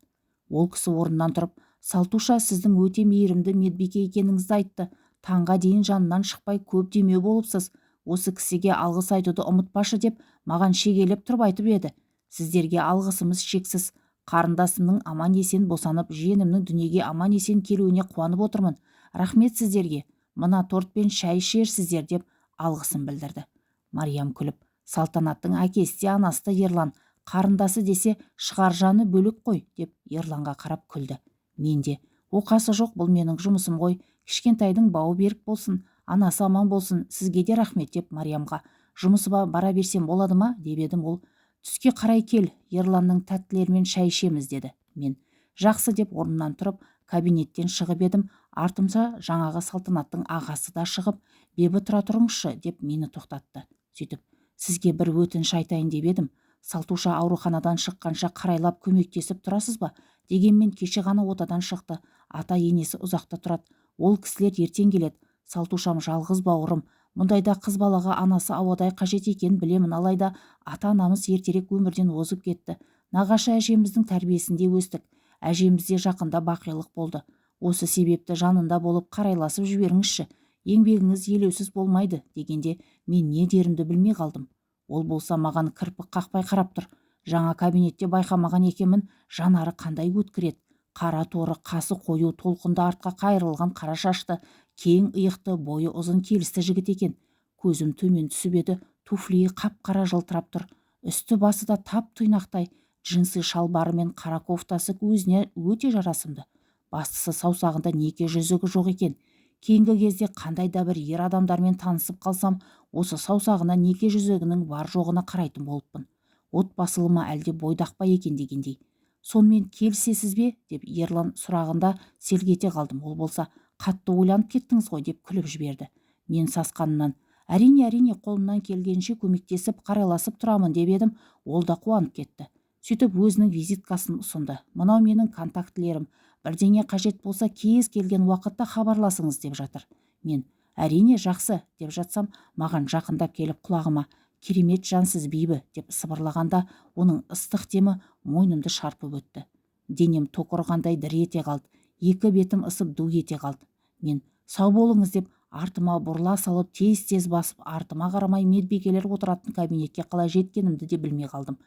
Ол кісі орнынан тұрып, "Салтуша, сіздің өте мейірімді медбике екеніңізді айтты. Таңға дейін жанынан шықпай көп демеу болыпсыз. Осы кісіге алғыс айтуды ұмытпашы деп маған шегелеп тұрып айтып еді. Сіздерге алғысымыз шексіз. Қарындасымның аман-есен босанып, жиенімнің дүниеге аман-есен келуіне қуанып отырмын. Рахмет сіздерге. Мына тортпен шай ішерсіздер", деп алғысын білдірді. Мариям күліп, "Салтанаттың әкесі де анасы да Ерлан, қарындасы десе шығар жаны бөлек қой", деп Ерланға қарап күлді. Мен де, "Оқасы жоқ, бұл менің жұмысым ғой. Кішкентайдың бауы берік болсын, анасы аман болсын, сізге де рахмет", деп Мариямға жұмысыма бара берсем болады ма деп едім, ол "Түске қарай кел, Ерланның тәттілерімен шай ішеміз", деді. Мен "Жақсы" деп орнымнан тұрып, кабинеттен шығып едім, артымша жаңағы Салтанаттың ағасы да шығып, "Бебі, тұра тұрыңызшы", деп мені тоқтатты. Сөйтіп, "Сізге бір өтініш айтайын деп едім. Салтуша ауруханадан шыққанша қарайлап көмектесіп тұрасыз ба? Дегенмен кеше ғана отадан шықты. Ата-енесі ұзақта тұрады. Ол кісілер ертең келеді. Салтушам жалғыз бауырым. Мұндайда қыз балаға анасы ауадай қажет екенін білемін, алайда ата-анамыз ертерек өмірден озып кетті. Нағашы әжеміздің тәрбиесінде өстік. Әжеміз де жақында бақилық болды. Осы себепті жанында болып қарайласып жіберіңізші. Еңбегіңіз елеусіз болмайды", дегенде мен не дерімді білмей қалдым. Ол болса маған кірпік қақпай қарап тұр. Жаңа кабинетте байқамаған екенмін, жанары қандай өткір еді. Қара торы, қасы қою, толқынды артқа қайырылған қара шашты, кең иықты, бойы ұзын келісті жігіт екен. Көзім төмен түсіп еді, туфлиі қап-қара жылтырап тұр. Үсті басы да тап тұйнақтай, джинсы шалбары мен қара кофтасы өзіне өте жарасымды. Бастысы саусағында неке жүзігі жоқ екен. Кейінгі кезде қандай да бір ер адамдармен танысып қалсам, осы саусағына неке жүзігінің бар жоғына қарайтын болыппын. Отбасылы ма әлде бойдақ па екен дегендей. "Сонымен келісесіз бе?" деп Ерлан сұрағында селк ете қалдым. Ол болса, "Қатты ойланып кеттіңіз ғой", деп күліп жіберді. Мен сасқанынан, "Әрине, әрине, қолымнан келгенше көмектесіп, қарайласып тұрамын", деп едім, ол да қуанып кетті. Сөйтіп өзінің визиткасын ұсынды. "Мынау менің контактілерім. Бірдеңе қажет болса, кез келген уақытта хабарласыңыз", деп жатыр. Мен, "Әрине, жақсы", деп жатсам, маған жақындап келіп құлағыма, Керемет жансыз, Бибі, деп сыбырлағанда, оның ыстық демі мойнымды шарпып өтті. Денем ток ұрғандай дір ете қалды, екі бетім ысып ду ете қалды. Мен: «Сау болыңыз», – деп артыма бұрыла салып, тез-тез басып, артыма қарамай медбикелер отыратын кабинетке қалай жеткенімді де білмей қалдым.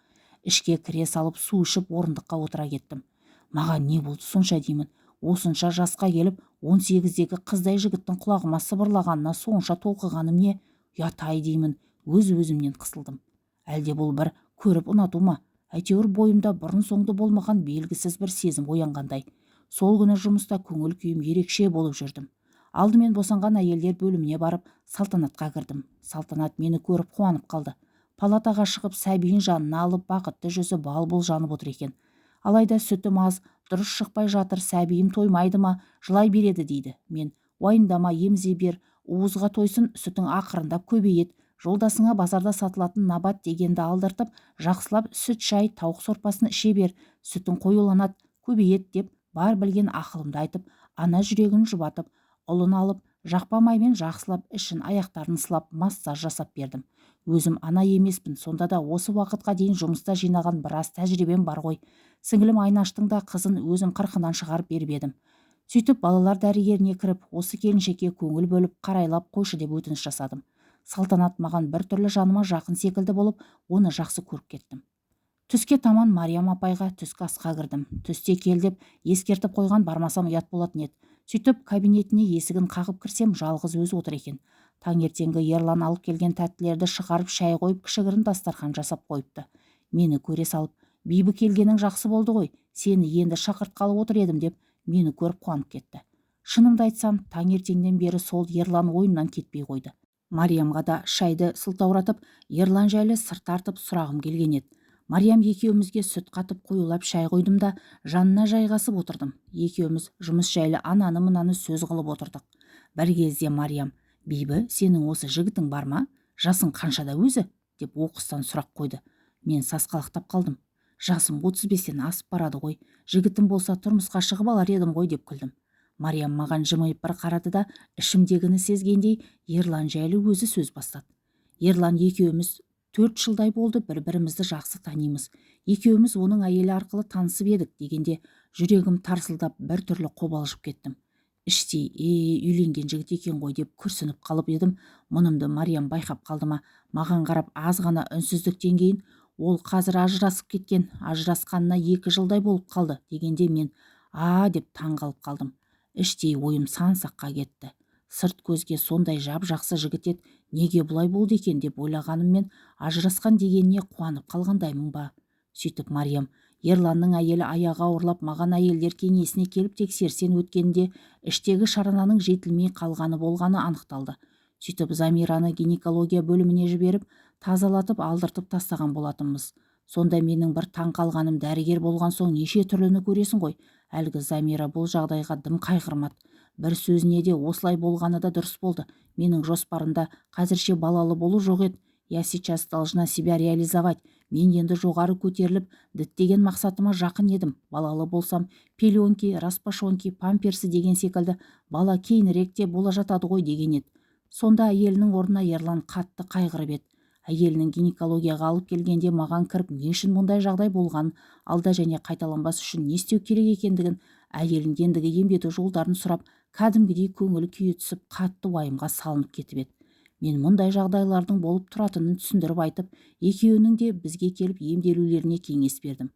Ішке кіре салып, су ішіп, орындыққа отыра кеттім. Маған не болды сонша деймін, осынша жасқа келіп, 18-дегі қыздай жігіттің құлағыма сыбырлағанына сонша толқығаным не? Ұят-ай деймін, өз-өзімнен қысылдым. Әлде бұл бір көріп ұнату ма? Әйтеуір бойымда бұрын-соңды болмаған белгісіз бір сезім оянғандай. Сол күні жұмыста көңіл күйім ерекше болып жүрдім. Алдымен босанған әйелдер бөліміне барып, Салтанатқа кірдім. Салтанат мені көріп қуанып қалды. Палатаға шығып, сәбиін жанына алып, бақытты жүзі бал-бұл жанып отыр екен. Алайда сүтім аз, дұрыс шықпай жатыр, сәбиім тоймайды ма, жылай береді дейді. Мен: «Уайымдама, емізе бер, уызға тойсын, сүтің ақырындап көбейеді. Жолдасыңа базарда сатылатын набат дегенді алдыртып, жақсылап сүт шай, тауық сорпасын іше бер, сүтің қоюланады, көбейеді», – деп бар білген ақылымды айтып, ана жүрегін жұбатып, ұлын алып, жақпа маймен жақсылап ішін, аяқтарын сылап, массаж жасап бердім. Өзім ана емеспін, сонда да осы уақытқа дейін жұмыста жинаған біраз тәжірибем бар ғой. Сіңілім Айнаштың да қызын өзім қырқынан шығарып беріп едім. Сөйтіп балалар дәрігеріне кіріп, осы келіншекке көңіл бөліп, қарайлап қойшы деп өтініш жасадым. Салтанат маған бір түрлі жаныма жақын секілді болып, оны жақсы көріп кеттім. Түске таман Мариям апайға түскі асқа кірдім. Түсте кел деп ескертіп қойған, бармасам ұят болатын еді. Сөйтіп кабинетіне есігін қағып кірсем, жалғыз өзі отыр екен. Таңертеңгі Ерлан алып келген тәттілерді шығарып, шай қойып, кішігірім дастархан жасап қойыпты. Мені көре салып: «Бибі, келгенің жақсы болды ғой, сені енді шақыртқалы отыр едім», – деп мені көріп қуанып кетті. Шынымды айтсам, таңертеңнен бері сол Ерлан ойымнан кетпей қойды. Мариямға да шайды сылтауратып, Ерлан жайлы сыр тартып сұрағым келген еді. Мариям екеумізге сүт қатып, қоюлап шай қойдым да, жанына жайғасып отырдым. Екеуміз жұмыс жайлы ананы-мынаны сөз қылып отырдық. Бір кезде Мариям: «Бибі, сенің осы жігітің бар ма? Жасың қаншада өзі?» – деп оқыстан сұрақ қойды. Мен сасқалақтап қалдым. Жасым 35-тен асып барады ғой, жігітім болса, тұрмысқа шығып алар едім ғой, деп күлдім. Мариям маған жымиып бір қарады да, ішімдегіні сезгендей, Ерлан жайлы өзі сөз бастады. «Ерлан екеуміз 4 жылдай болды, бір-бірімізді жақсы танимыз. Екеуміз оның әйелі арқылы танысып едік», – дегенде, жүрегім тарсылдап, бір түрлі қобалжып кеттім. Іштей: «Е, үйленген жігіт екен ғой», – деп күрсініп қалып едім, мұнымды Мариям байқап қалды ма, маған қарап, аз ғана үнсіздіктен кейін: «Ол қазір ажырасып кеткен, ажырасқанына 2 жылдай болып қалды», – дегенде, мен: «А», – деп таң қалып қалдым. Іштей ойым сан саққа кетті. Сырт көзге сондай жап жақсы жігіт еді, неге бұлай болды екен деп ойлағаныммен, ажырасқан дегеніне қуанып қалғандаймын ба. Сөйтіп Мариям: «Ерланның әйелі аяғы ауырлап, маған әйелдер кеңесіне келіп тексерістен өткенінде іштегі шарананың жетілмей қалғаны болғаны анықталды. Сөйтіп Замираны гинекология бөліміне жіберіп, тазалатып, алдыртып тастаған болатынбыз. Сонда менің бір таң қалғаным, дәрігер болған соң неше түрліні көресің ғой, әлгі Замира бұл жағдайға дым қайғырмады. Бір сөзіне де: «Осылай болғаны да дұрыс болды. Менің жоспарымда қазірше балалы болу жоқ еді. Я сейчас должна себя реализовать. Мен енді жоғары көтеріліп, діттеген мақсатыма жақын едім. Балалы болсам, пеленки, распашонки, памперсы деген секілді бала кейінірек те бола жатады ғой», – деген еді. Сонда әйелінің орнына Ерлан қатты қайғырып еді. Әйелінің гинекологияға алып келгенде, маған кіріп, не үшін мұндай жағдай болғанын, алда және қайталанбас үшін не істеу керек екендігін, әйелін ендігі емдету жолдарын сұрап, кәдімгідей көңіл күйі түсіп, қатты уайымға салынып кетіп еді. Мен мұндай жағдайлардың болып тұратынын түсіндіріп айтып, екеуінің де бізге келіп емделулеріне кеңес бердім.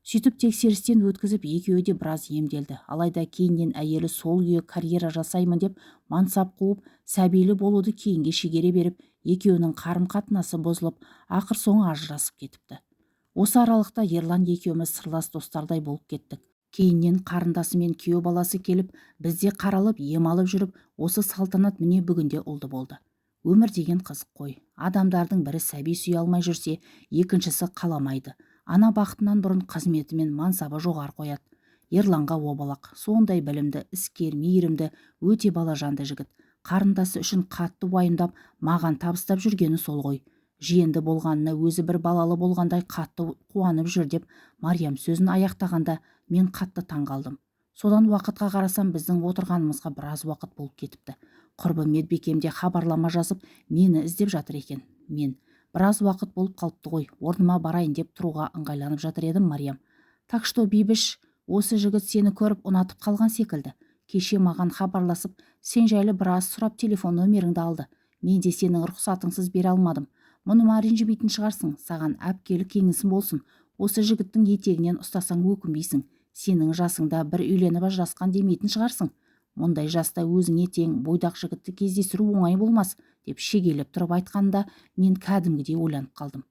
Сөйтіп тексерістен өткізіп, екеуі де біраз емделді. Алайда кейіннен әйелі сол күйі карьера жасаймын деп мансап қуып, сәбилі болуды кейінге шегере беріп, екеуінің қарым-қатынасы бұзылып, ақыр соңы ажырасып кетіпті. Осы аралықта Ерлан екеуміз сырлас достардай болып кеттік. Кейіннен қарындасы мен күйеу баласы келіп, бізде қаралып, ем алып жүріп, осы Салтанат міне бүгінде ұлды болды. Өмір деген қызық қой. Адамдардың бірі сәби сүйе алмай жүрсе, екіншісі қаламайды. Ана бақытынан бұрын қызметі мен мансабы жоғары қояды. Ерланға обалақ, сондай білімді, іскер, мейірімді, өте балажанды жігіт. Қарындасы үшін қатты уайымдап, маған табыстап жүргені сол ғой. Жиенді болғанына өзі бір балалы болғандай қатты қуанып жүр», – деп Мариям сөзін аяқтағанда, мен қатты таң қалдым. Содан уақытқа қарасам, біздің отырғанымызға біраз уақыт болып кетіпті. Құрбы медбикем де хабарлама жазып, мені іздеп жатыр екен. Мен біраз уақыттан кейін келемін деп, Мариямға хабарлама жаздым. Біраз уақыт болып қалыпты ғой, орныма барайын деп тұруға ыңғайланып жатыр едім Мариям. Так что, Бибіш, осы жігіт сені көріп ұнатып қалған секілді. Кеше маған хабарласып, сен жайлы біраз сұрап телефон нөміріңді алды. Мен де сенің рұқсатыңсыз бере алмадым. Мұныма ренжімейтін шығарсың, саған әпкелік кеңесім болсын. Осы жігіттің етегінен ұстасаң өкінбейсің. Сенің жасыңда бір үйленіп ажырасқан демейтін шығарсың. Мұндай жаста өзіңе тең бойдақ жігітті кездестіру оңай болмас, деп шегелеп тұрып айтқанда мен кәдімгідей ойланып қалдым.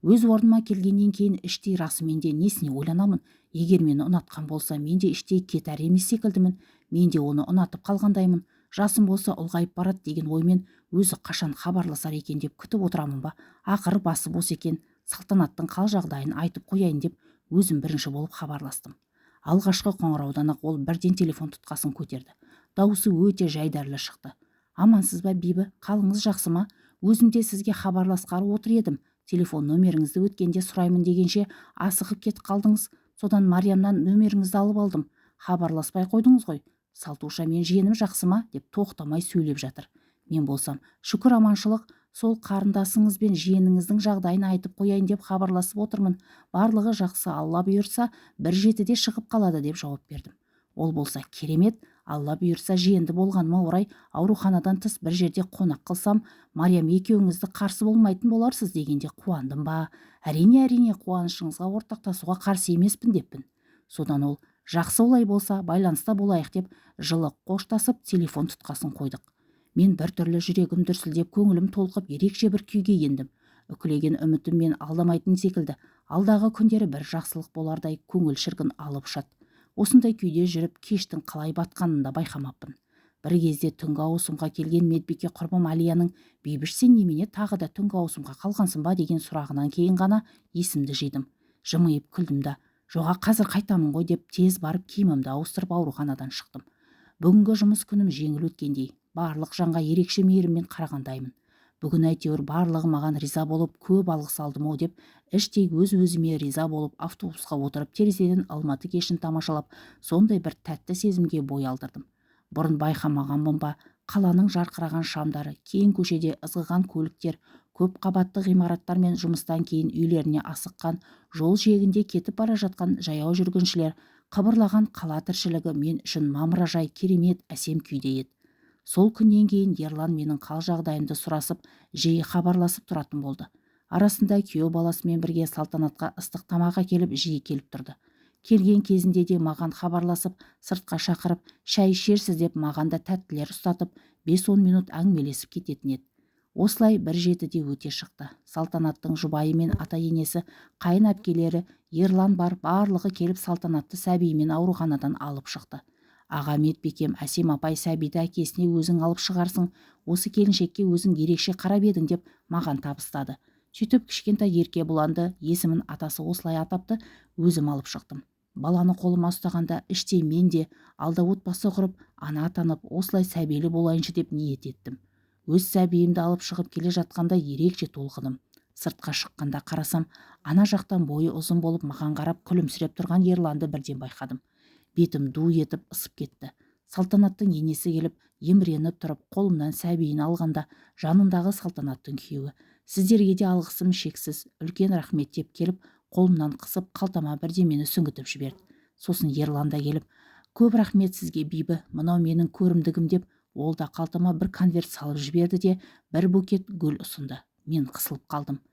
Өз орныма келгеннен кейін іштей расымен де несіне ойланамын? Егер мені ұнатқан болса, мен де іштей кетар емес секілдімін. Мен де оны ұнатып қалғандаймын. Жасым болса ұлғайып барады деген оймен өзі қашан хабарласар екен деп күтіп отырамын ба? Ақыры басы бос екен, Салтанаттың қал жағдайын айтып қояйын деп өзім бірінші болып хабарластым. Алғашқы қоңыраудан-ақ ол бірден телефон тұтқасын көтерді. Даусы өте жайдарлы шықты. Амансыз ба, Бибі? Қалыңыз жақсы ма? Өзім де сізге хабарласқалы отыр едім. Телефон нөміріңізді өткенде сұраймын дегенше асығып кетіп қалдыңыз. Содан Мариямнан нөміріңізді алып алдым. Хабарласпай қойдыңыз ғой. Салтуша мен жиенім жақсы ма? Деп тоқтамай сөйлеп жатыр. Мен болсам, шүкір аманшылық, сол қарындасыңыз бен жиеніңіздің жағдайын айтып қояйын деп хабарласып отырмын. Барлығы жақсы, Алла бұйырса, 1:07-де шығып қалады деп жауап бердім. Ол болса керемет, Алла бұйырса жиенді болғаныма орай ауруханадан тыс бір жерде қонақ қылсам, Мариям екеуіңізді қарсы болмайтын боларсыз дегенде қуандым ба? Әрине, әрине, қуанышыңызға ортақтасуға қарсы емеспін деппін. Содан ол жақсы олай болса, байланыста болайық деп жылы қоштасып телефон тұтқасын қойдық. Мен бір түрлі жүрегім дүрсілдеп, көңілім толқып, ерекше бір күйге ендім. Үкілеген үмітім мен алдамайтын секілді. Алдағы күндері бір жақсылық болардай көңіл шіркін алып ұшады. Осындай күйде жүріп, кештің қалай батқанын да байқамаппын. Бір кезде түнгі ауысымға келген медбике құрбым Алияның «Бибіш, сен немене тағы да түнгі ауысымға қалғансың ба?» деген сұрағынан кейін ғана есімді жидым. Жымиып күлдім да, жоға қазір қайтамын ғой деп тез барып киімімді ауыстырып ауруханадан шықтым. Бүгінгі жұмыс күнім жеңіл өткендей, барлық жанға ерекше мейіріммен қарағандаймын. Бүгін әйтеуір барлығы маған риза болып, көп алғыс алдым-ау деп, іштей өз-өзіме риза болып, автобусқа отырып терезеден Алматы кешін тамашалап, сондай бір тәтті сезімге бой алдырдым. Бұрын байқамағанмын ба, қаланың жарқыраған шамдары, кең көшеде ызғыған көліктер, көп қабатты ғимараттар мен жұмыстан кейін үйлеріне асыққан, жол жиегінде кетіп бара жатқан жаяу жүргіншілер, қыбырлаған қала тіршілігі мен үшін мамыражай керемет әсем күйде еді. Сол күннен кейін Ерлан менің қал жағдайымды сұрасып, жиі хабарласып тұратын болды. Арасында күйеу баласымен бірге Салтанатқа ыстық тамақ әкеліп жиі келіп тұрды. Келген кезінде де маған хабарласып, сыртқа шақырып, шай ішерсіз деп маған да тәттілер ұстатып, 5-10 минут әңгімелесіп кететін еді. Осылай 1:07-де өте шықты. Салтанаттың жұбайы мен ата-енесі, қайын әпкелері, Ерлан бар, барлығы келіп Салтанатты сәбиімен ауруханадан алып шықты. Аға медбикем Әсем апай сәбиді әкесіне өзің алып шығарсың, осы келіншекке өзің ерекше қарап едің деп маған табыстады. Сөйтіп кішкентай ерке бұланды, есімін атасы осылай атапты, өзім алып шықтым. Баланы қолыма ұстағанда іштей мен де алда отбасы құрып, ана атанып, осылай сәбилі болайыншы деп ниет еттім. Өз сәбиімді алып шығып келе жатқанда ерекше толқыдым. Сыртқа шыққанда қарасам, ана жақтан бойы ұзын болып маған қарап күлімсіреп тұрған Ерланды бірден байқадым. Бетім ду етіп ысып кетті. Салтанаттың енесі келіп, еміреніп тұрып, қолымнан сәбиін алғанда жанындағы Салтанаттың күйеуі: «Сіздерге де алғысым шексіз, үлкен рахмет» деп келіп, қолымнан қысып, қалтама бірдемені сүңгітіп жіберді. Сосын Ерлан да келіп, «Көп рахмет сізге, Бибі, мынау менің көрімдігім» деп, ол да қалтама бір конверт салып жіберді де, бір букет гүл ұсынды. Мен қысылып қалдым.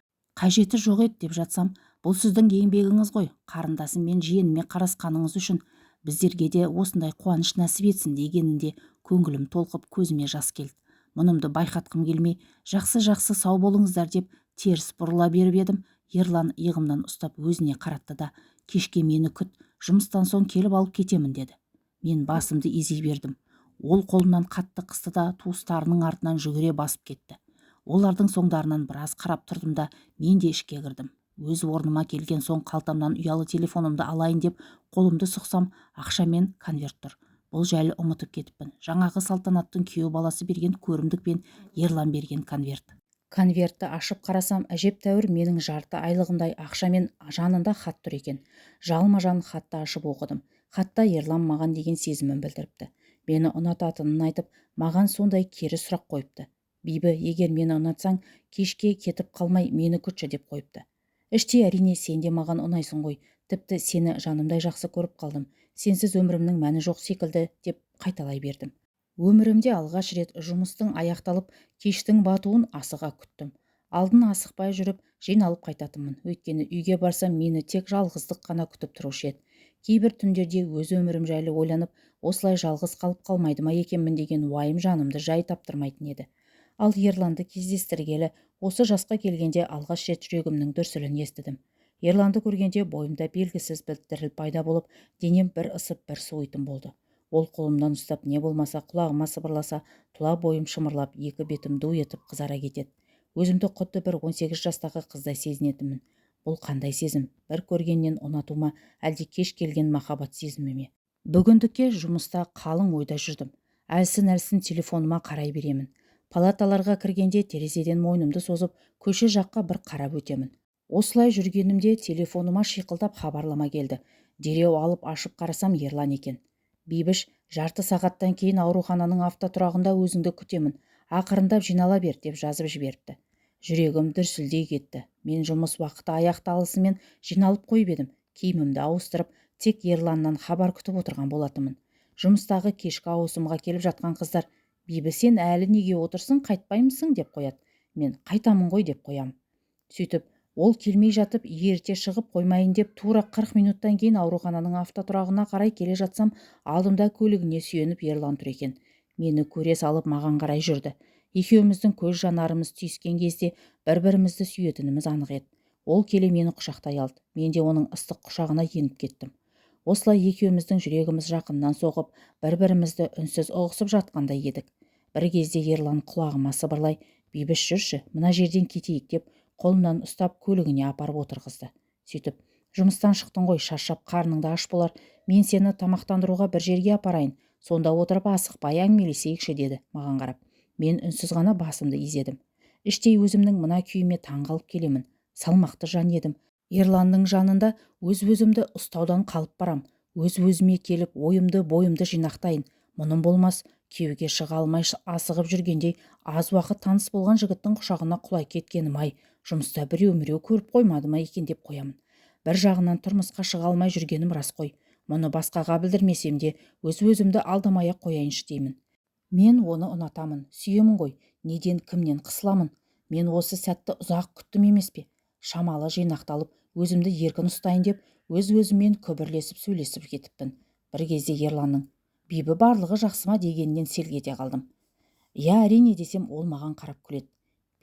Қажеті жоқ еді деп жатсам, бұл сіздің еңбегіңіз ғой, қарындасым мен жиеніме қарасқаныңыз үшін біздерге де осындай қуаныш нәсіп етсін дегенінде көңілім толқып, көзіме жас келді. Мұнымды байқатқым келмей, жақсы-жақсы сау болыңыздар деп теріс бұрыла беріп едім, Ерлан иығымнан ұстап өзіне қаратты да, кешке мені күт, жұмыстан соң келіп алып кетемін деді. Мен басымды изей бердім. Ол қолымнан қатты қысты да туыстарының артынан жүгіре басып кетті. Олардың соңдарынан біраз қарап тұрдым да, мен де ішке кірдім. Өз орныма келген соң қалтамнан ұялы телефонымды алайын деп қолымды сұқсам, ақша мен конверт тұр. Бұл жайлы ұмытып кетіппін. Жаңағы Салтанаттың күйеу баласы берген көрімдік пен Ерлан берген конверт. Конвертті ашып қарасам, әжептәуір менің жарты айлығымдай ақша мен жанында хат тұр екен. Жалма-жан хатты ашып оқыдым. Хатта Ерлан маған деген сезімін білдіріпті. Мені ұнататынын айтып, маған сондай кері сұрақ қойыпты. Бибі, егер мені ұнатсаң, кешке кетіп қалмай мені күтші деп қойыпты. Іштей әрине сен де маған ұнайсың ғой, тіпті сені жанымдай жақсы көріп қалдым. Сенсіз өмірімнің мәні жоқ секілді деп қайталай бердім. Өмірімде алғаш рет жұмыстың аяқталып, кештің батуын асыға күттім. Алдын асықпай жүріп, жиналып қайтатынмын. Өйткені үйге барсам мені тек жалғыздық қана күтіп тұрушы еді. Кейбір түндерде өз өмірім жайлы ойланып, осылай жалғыз қалып қалмайды ма екенмін деген уайым жанымды жай таптырмайтын еді. Ал Ерланды кездестіргелі осы жасқа келгенде алғаш рет жүрегімнің дүрсілін естідім. Ерланды көргенде бойымда белгісіз бір діріл пайда болып, денем бір ысып, бір суитын болды. Ол қолымнан ұстап, не болмаса құлағыма сыбырласа, тұла бойым шымырлап, екі бетім ду етіп қызара кетеді. Өзімді құдды бір 18 жастағы қыздай сезінетінмін. Бұл қандай сезім? Бір көргеннен ұнату ма, әлде кеш келген махаббат сезімі ме? Бүгіндікке жұмыста қалың ойда жүрдім. Әлсін-әлсін телефоныма қарай беремін. Палаталарға кіргенде терезеден мойнымды созып, көше жаққа бір қарап өтемін. Осылай жүргенімде телефоныма шиқылдап хабарлама келді. Дереу алып ашып қарасам Ерлан екен. Бибіш, жарты сағаттан кейін аурухананың автотұрағында өзіңді күтемін. Ақырындап жинала бер деп жазып жіберіпті. Жүрегім дүрсілдей кетті. Мен жұмыс уақыты аяқталысымен жиналып қойып едім. Киімімді ауыстырып, тек Ерланнан хабар күтіп отырған болатынмын. Жұмыстағы кешкі ауысымға келіп жатқан қыздар, Бибі, сен әлі неге отырсың, қайтпаймысың деп қояды. Мен қайтамын ғой деп қоям. Сөйтіп, ол келмей жатып, ерте шығып қоймайын деп тура 40 минуттан кейін аурухананың автотұрағына қарай келе жатсам, алдымда көлігіне сүйеніп Ерлан тұр екен. Мені көре салып маған қарай жүрді. Екеуміздің көз жанарымыз түйіскен кезде бір-бірімізді сүйетініміз анық еді. Ол келе мені құшақтай алды. Мен де оның ыстық құшағына еніп кеттім. Осылай екеуміздің жүрегіміз жақыннан соғып, бір-бірімізді үнсіз ұғысып жатқандай едік. Бір кезде Ерлан құлағыма сыбырлай, Бибіш жүрші, мына жерден кетейік деп қолымнан ұстап көлігіне апарып отырғызды. Сөйтіп, жұмыстан шықтың ғой, шаршап қарның да аш болар, мен сені тамақтандыруға бір жерге апарайын, сонда отырып асықпай әңгімелесейікші деді маған қарап. Мен үнсіз ғана басымды изедім. Іштей өзімнің мына күйіме таңғалып келемін. Салмақты жан едім. Ерланның жанында өз-өзімді ұстаудан қалып барам. Өз-өзіме келіп ойымды, бойымды жинақтайын. Мұным болмас, күйеуге шыға алмай асығып жүргендей аз уақыт таныс болған жігіттің құшағына құлай кеткенім ай, жұмыста біреу-міреу көріп қоймады ма екен деп қоямын. Бір жағынан тұрмысқа шыға алмай жүргенім рас қой. Мұны басқаға білдірмесем де өз-өзімді алдамай-ақ қояйыншы деймін. Мен оны ұнатамын, сүйемін ғой, неден кімнен қысыламын. Мен осы сәтті ұзақ күттім емес пе? Шамалы жинақталып, өзімді еркін ұстайын деп, өз-өзіммен күбірлесіп сөйлесіп кетіппін. Бір кезде Ерланның Бибі барлығы жақсы ма дегенінен селк ете қалдым. Иә, әрине десем, ол маған қарап күледі.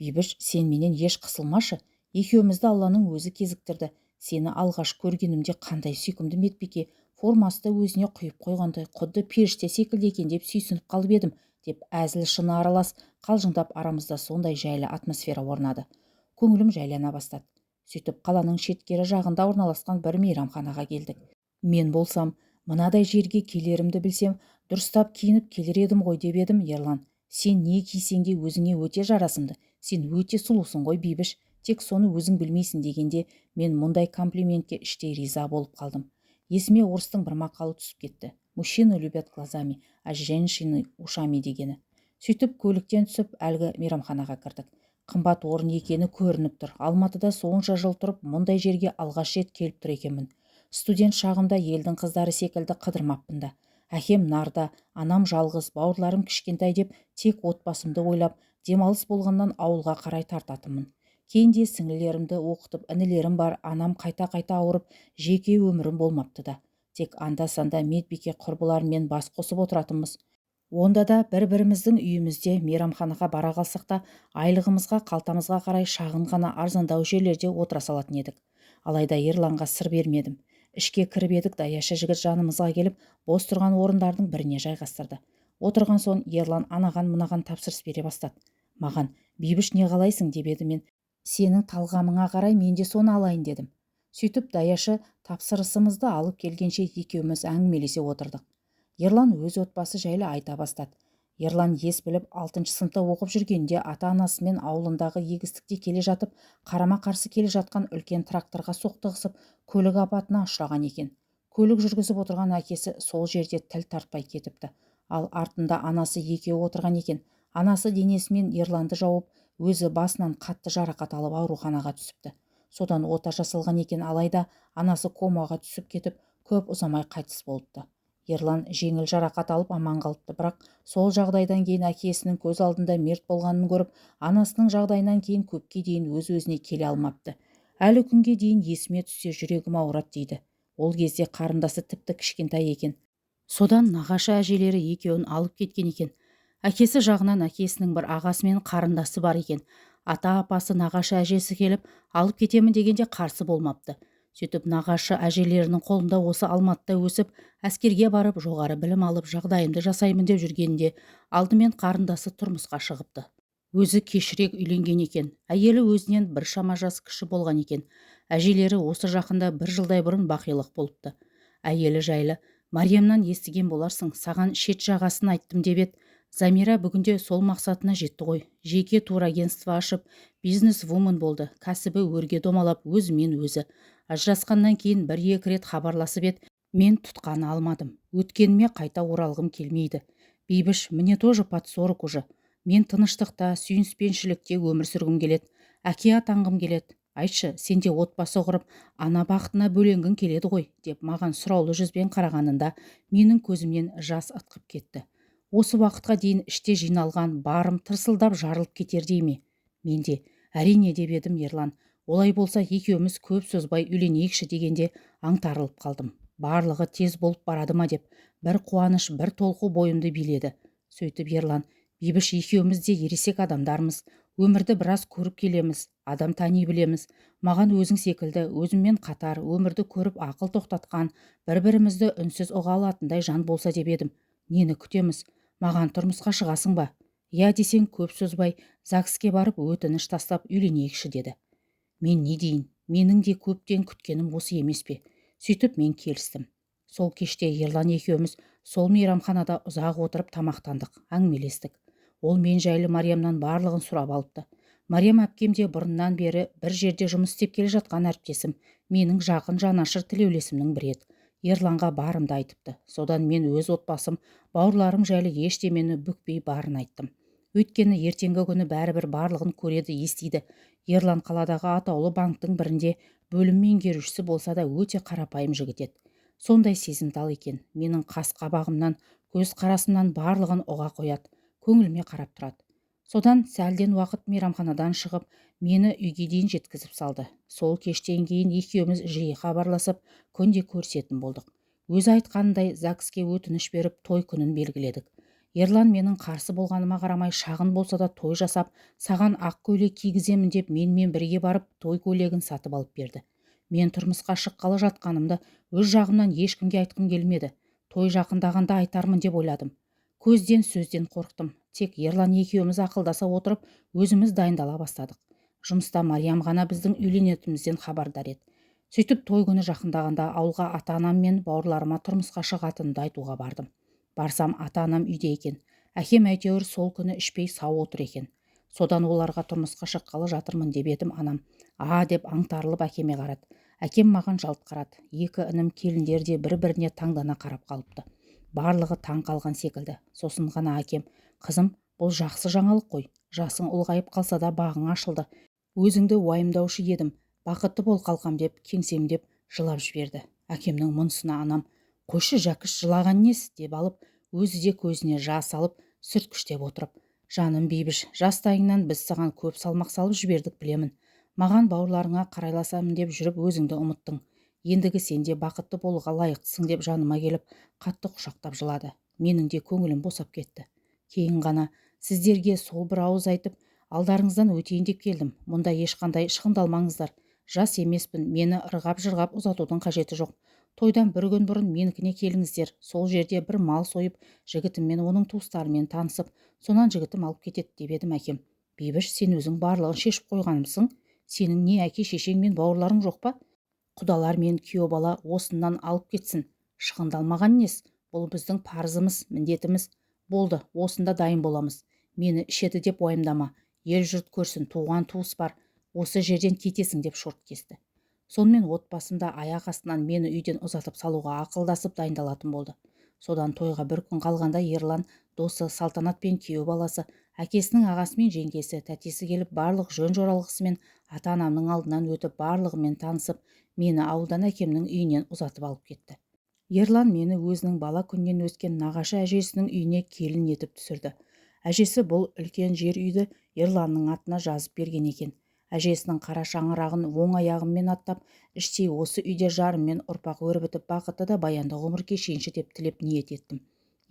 Бибіш, сен менен еш қысылмашы, екеумізді Алланың өзі кезіктірді. Сені алғаш көргенімде қандай сүйкімді медбике, формасы да өзіне құйып қойғандай, құдды періште секілді екен деп сүйсініп қалып едім, деп әзіл шыны аралас қалжыңдап арамызда сондай жайлы атмосфера орнады. Көңілім жайлана бастады. Сөйтіп қаланың шеткері жағында орналасқан бір мейрамханаға келдік. Мен болсам, мынадай жерге келерімді білсем, дұрыстап киініп келер едім ғой деп едім, Ерлан. Сен не кисең де өзіңе өте жарасымды, сен өте сұлусың ғой, Бибіш, тек соны өзің білмейсің дегенде, мен мұндай комплиментке іштей риза болып қалдым. Есіме орыстың бір мақалы түсіп кетті. Мужчины любят глазами, а женщины ушами дегені. Сөйтіп көліктен түсіп, әлгі мейрамханаға кірдік. Қымбат орын екені көрініп тұр. Алматыда сонша жыл тұрып, мұндай жерге алғаш рет келіп тұр екенмін. Студент шағымда елдің қыздары секілді қыдырмаппын да. Әкем нарда, анам жалғыз, бауырларым кішкентай деп тек отбасымды ойлап, демалыс болғаннан ауылға қарай тартатынмын. Кейінде сіңлілерімді оқытып, інілерім бар, анам қайта-қайта ауырып, жеке өмірім болмапты да. Тек анда-санда медбике құрбыларыммен бас қосып отыратынбыз. Онда да бір-біріміздің үйімізде мейрамханаға бара қалсақ та, айлығымызға, қалтамызға қарай шағын ғана арзандау жерлерде отыра салатын едік. Алайда Ерланға сыр бермедім. Ішке кіріп едік, даяшы жігіт жанымызға келіп, бос тұрған орындардың біріне жайғастырды. Отырған соң Ерлан анаған мынаған тапсырыс бере бастады. Маған, Бибіш не қалайсың деп еді мен, сенің талғамыңа қарай мен де соны алайын дедім. Сөйтіп даяшы тапсырысымызды алып келгенше екеуміз әңгімелесе отырдық. Ерлан өз отбасы жайлы айта бастады. Ерлан ес біліп 6-шы сыныпта оқып жүргенде ата-анасымен ауылындағы егістікте келе жатып, қарама-қарсы келе жатқан үлкен тракторға соқтығысып, көлік апатына ұшыраған екен. Көлік жүргізіп отырған әкесі сол жерде тіл тартпай кетіпті. Ал артында анасы екеуі отырған екен. Анасы денесімен Ерланды жауып, өзі басынан қатты жарақат алып ауруханаға түсіпті. Содан ота жасалған екен, алайда анасы комаға түсіп кетіп, көп ұзамай қайтыс болыпты. Ерлан жеңіл жарақат алып аман қалыпты, бірақ сол жағдайдан кейін әкесінің көз алдында мерт болғанын көріп, анасының жағдайынан кейін көпке дейін өз-өзіне келе алмапты. Әлі күнге дейін есіме түссе жүрегім ауырады дейді. Ол кезде қарындасы тіпті кішкентай екен. Содан нағашы әжелері екеуін алып кеткен екен. Әкесі жағынан әкесінің бір ағасы мен қарындасы бар екен. Ата апасы нағашы әжесі келіп, алып кетемін дегенде қарсы болмапты. Сөйтіп нағашы әжелерінің қолында осы Алматыда өсіп, әскерге барып, жоғары білім алып, жағдайымды жасаймын деп жүргенінде алдымен қарындасы тұрмысқа шығыпты. Өзі кешірек үйленген екен. Әйелі өзінен біршама жас кіші болған екен. Әжелері осы жақында бір жылдай бұрын бақилық болыпты. Әйелі жайлы Мариямнан естіген боларсың, саған шет жағасын айттым деп еді. Замира бүгінде сол мақсатына жетті ғой. Жеке турагентство ашып, бизнес-вумен болды. Кәсібі өрге домалап, өзімен өзі. Ажырасқаннан кейін бір-екі рет хабарласып еді, мен тұтқаны алмадым. Өткеніме қайта оралғым келмейді. Бейбіш, мне тоже под 40 уже. Мен тыныштықта, сүйіспеншілікте өмір сүргім келеді. Әке атанғым келеді. Айтшы, сен де отбасы құрып, ана бақытына бөленгің келеді ғой, деп маған сұраулы жүзбен қарағанында менің көзімнен жас ытқып кетті. Осы уақытқа дейін іште жиналған барым тырсылдап жарылып кетердей ме? Мен де, әрине деп едім Ерлан. Олай болса екеуміз көп созбай үйленейікші дегенде аңтарылып қалдым. Барлығы тез болып барады ма деп, бір қуаныш, бір толқу бойымды биледі. Сөйтіп Ерлан, Бейбіш екеуміз де ересек адамдармыз, өмірді біраз көріп келеміз, адам тани білеміз. Маған өзің секілді, өзіммен қатар, өмірді көріп ақыл тоқтатқан, бір-бірімізді үнсіз ұға алатындай жан болса деп едім. Нені күтеміз? Маған тұрмысқа шығасың ба? Иә десең көп созбай, ЗАГСке барып өтініш тастап үйленейікші деді. Мен не дейін? Менің де көптен күткенім осы емес пе? Сөйтіп мен келістім. Сол кеште Ерлан екеуміз сол мейрамханада ұзақ отырып тамақтандық, әңгімелестік. Ол мен жайлы Мариямнан барлығын сұрап алыпты. Мариям әпкем де бұрыннан бері бір жерде жұмыс істеп келе жатқан әріптесім, менің жақын жанашыр тілеулесімнің бірі еді. Ерланға барымды айтыпты. Содан мен өз отбасым, бауырларым жайлы ештемені бүкпей барын айттым. Өйткені ертеңгі күні бәрібір барлығын көреді, естиді. Ерлан қаладағы атаулы банктің бірінде бөлім меңгерушісі болса да өте қарапайым жігіт еді. Сондай сезімтал екен. Менің қас қабағымнан, көз қарасымнан барлығын ұға қояды. Көңіліме қарап тұрады. Содан сәлден уақыт мейрамханадан шығып, мені үйге дейін жеткізіп салды. Сол кештен кейін екеуміз жиі хабарласып, күнде көрісетін болдық. Өзі айтқанындай ЗАГСке өтініш беріп, той күнін белгіледік. Ерлан менің қарсы болғаныма қарамай шағын болса да той жасап, саған ақ көйлек кигіземін деп менімен бірге барып той көйлегін сатып алып берді. Мен тұрмысқа шыққалы жатқанымды өз жағымнан ешкімге айтқым келмеді. Той жақындағанда айтармын деп ойладым. Көзден сөзден қорықтым. Тек Ерлан екеуміз ақылдаса отырып, өзіміз дайындала бастадық. Жұмыста Мариям ғана біздің үйленетінімізден хабардар еді. Сөйтіп той күні жақындағанда ауылға ата-анам мен бауырларыма тұрмысқа шығатынымды айтуға бардым. Барсам ата-анам үйде екен. Әкем әйтеуір сол күні ішпей сау отыр екен. Содан оларға тұрмысқа шыққалы жатырмын деп едім анам. А деп аңтарылып әкеме қарады. Әкем маған жалт қарады. Екі інім келіндер де бір-біріне таңдана қарап қалыпты. Барлығы таң қалған секілді. Сосын ғана әкем, қызым, бұл жақсы жаңалық қой. Жасың ұлғайып қалса да бағың ашылды. Өзіңді уайымдаушы едім. Бақытты бол қалқам деп кеңсемдеп жылап жіберді. Әкемнің мұнысына анам, қойшы Жәкіш жылаған несі деп алып, өзі де көзіне жас алып, сүрткіштеп отырып. Жаным Бейбіш, жастайыңнан біз саған көп салмақ салып жібердік білемін. Маған бауырларыңа қарайласамын деп жүріп өзіңді ұмыттың. Ендігі сен де бақытты болуға лайықтысың деп жаныма келіп, қатты құшақтап жылады. Менің де көңілім босап кетті. Кейін ғана сіздерге сол бір ауыз айтып, алдарыңыздан өтейін деп келдім. Мұнда ешқандай шығындалмаңыздар. Жас емеспін, мені ырғап-жырғап ұзатудың қажеті жоқ. Тойдан бір күн бұрын менікіне келіңіздер. Сол жерде бір мал сойып, жігітіммен оның туыстарымен танысып, сонан жігітім алып кетеді деп едім әкем. Бейбіш, сен өзің барлығын шешіп қойғанымсың. Сенің не әке шешең мен бауырларың жоқ па? Құдалар мен күйеу бала осыннан алып кетсін. Шығындалмаған нес? Бұл біздің парызымыз, міндетіміз. Болды, осында дайын боламыз. Мені ішеді деп уайымдама. Ел жұрт көрсін, туған туыс бар. Осы жерден кетесің деп шорт кесті. Сонымен отбасымда аяқ астынан мені үйден ұзатып салуға ақылдасып дайындалатын болды. Содан тойға бір күн қалғанда Ерлан Досы Салтанат пен күйеу баласы, әкесінің ағасы мен жеңгесі, тәтесі келіп, барлық жөн-жоралғысымен ата-анамның алдынан өтіп, барлығымен танысып, мені ауылдан әкемнің үйінен ұзатып алып кетті. Ерлан мені өзінің бала күннен өскен нағашы әжесінің үйіне келін етіп түсірді. Әжесі бұл үлкен жер үйді Ерланның атына жазып берген екен. Әжесінің қара шаңырағын оң аяғыммен аттап, іштей осы үйде жарыммен ұрпақ өрбітіп, бақытты да баянды ғұмыр кешейінші деп тілеп ниет еттім.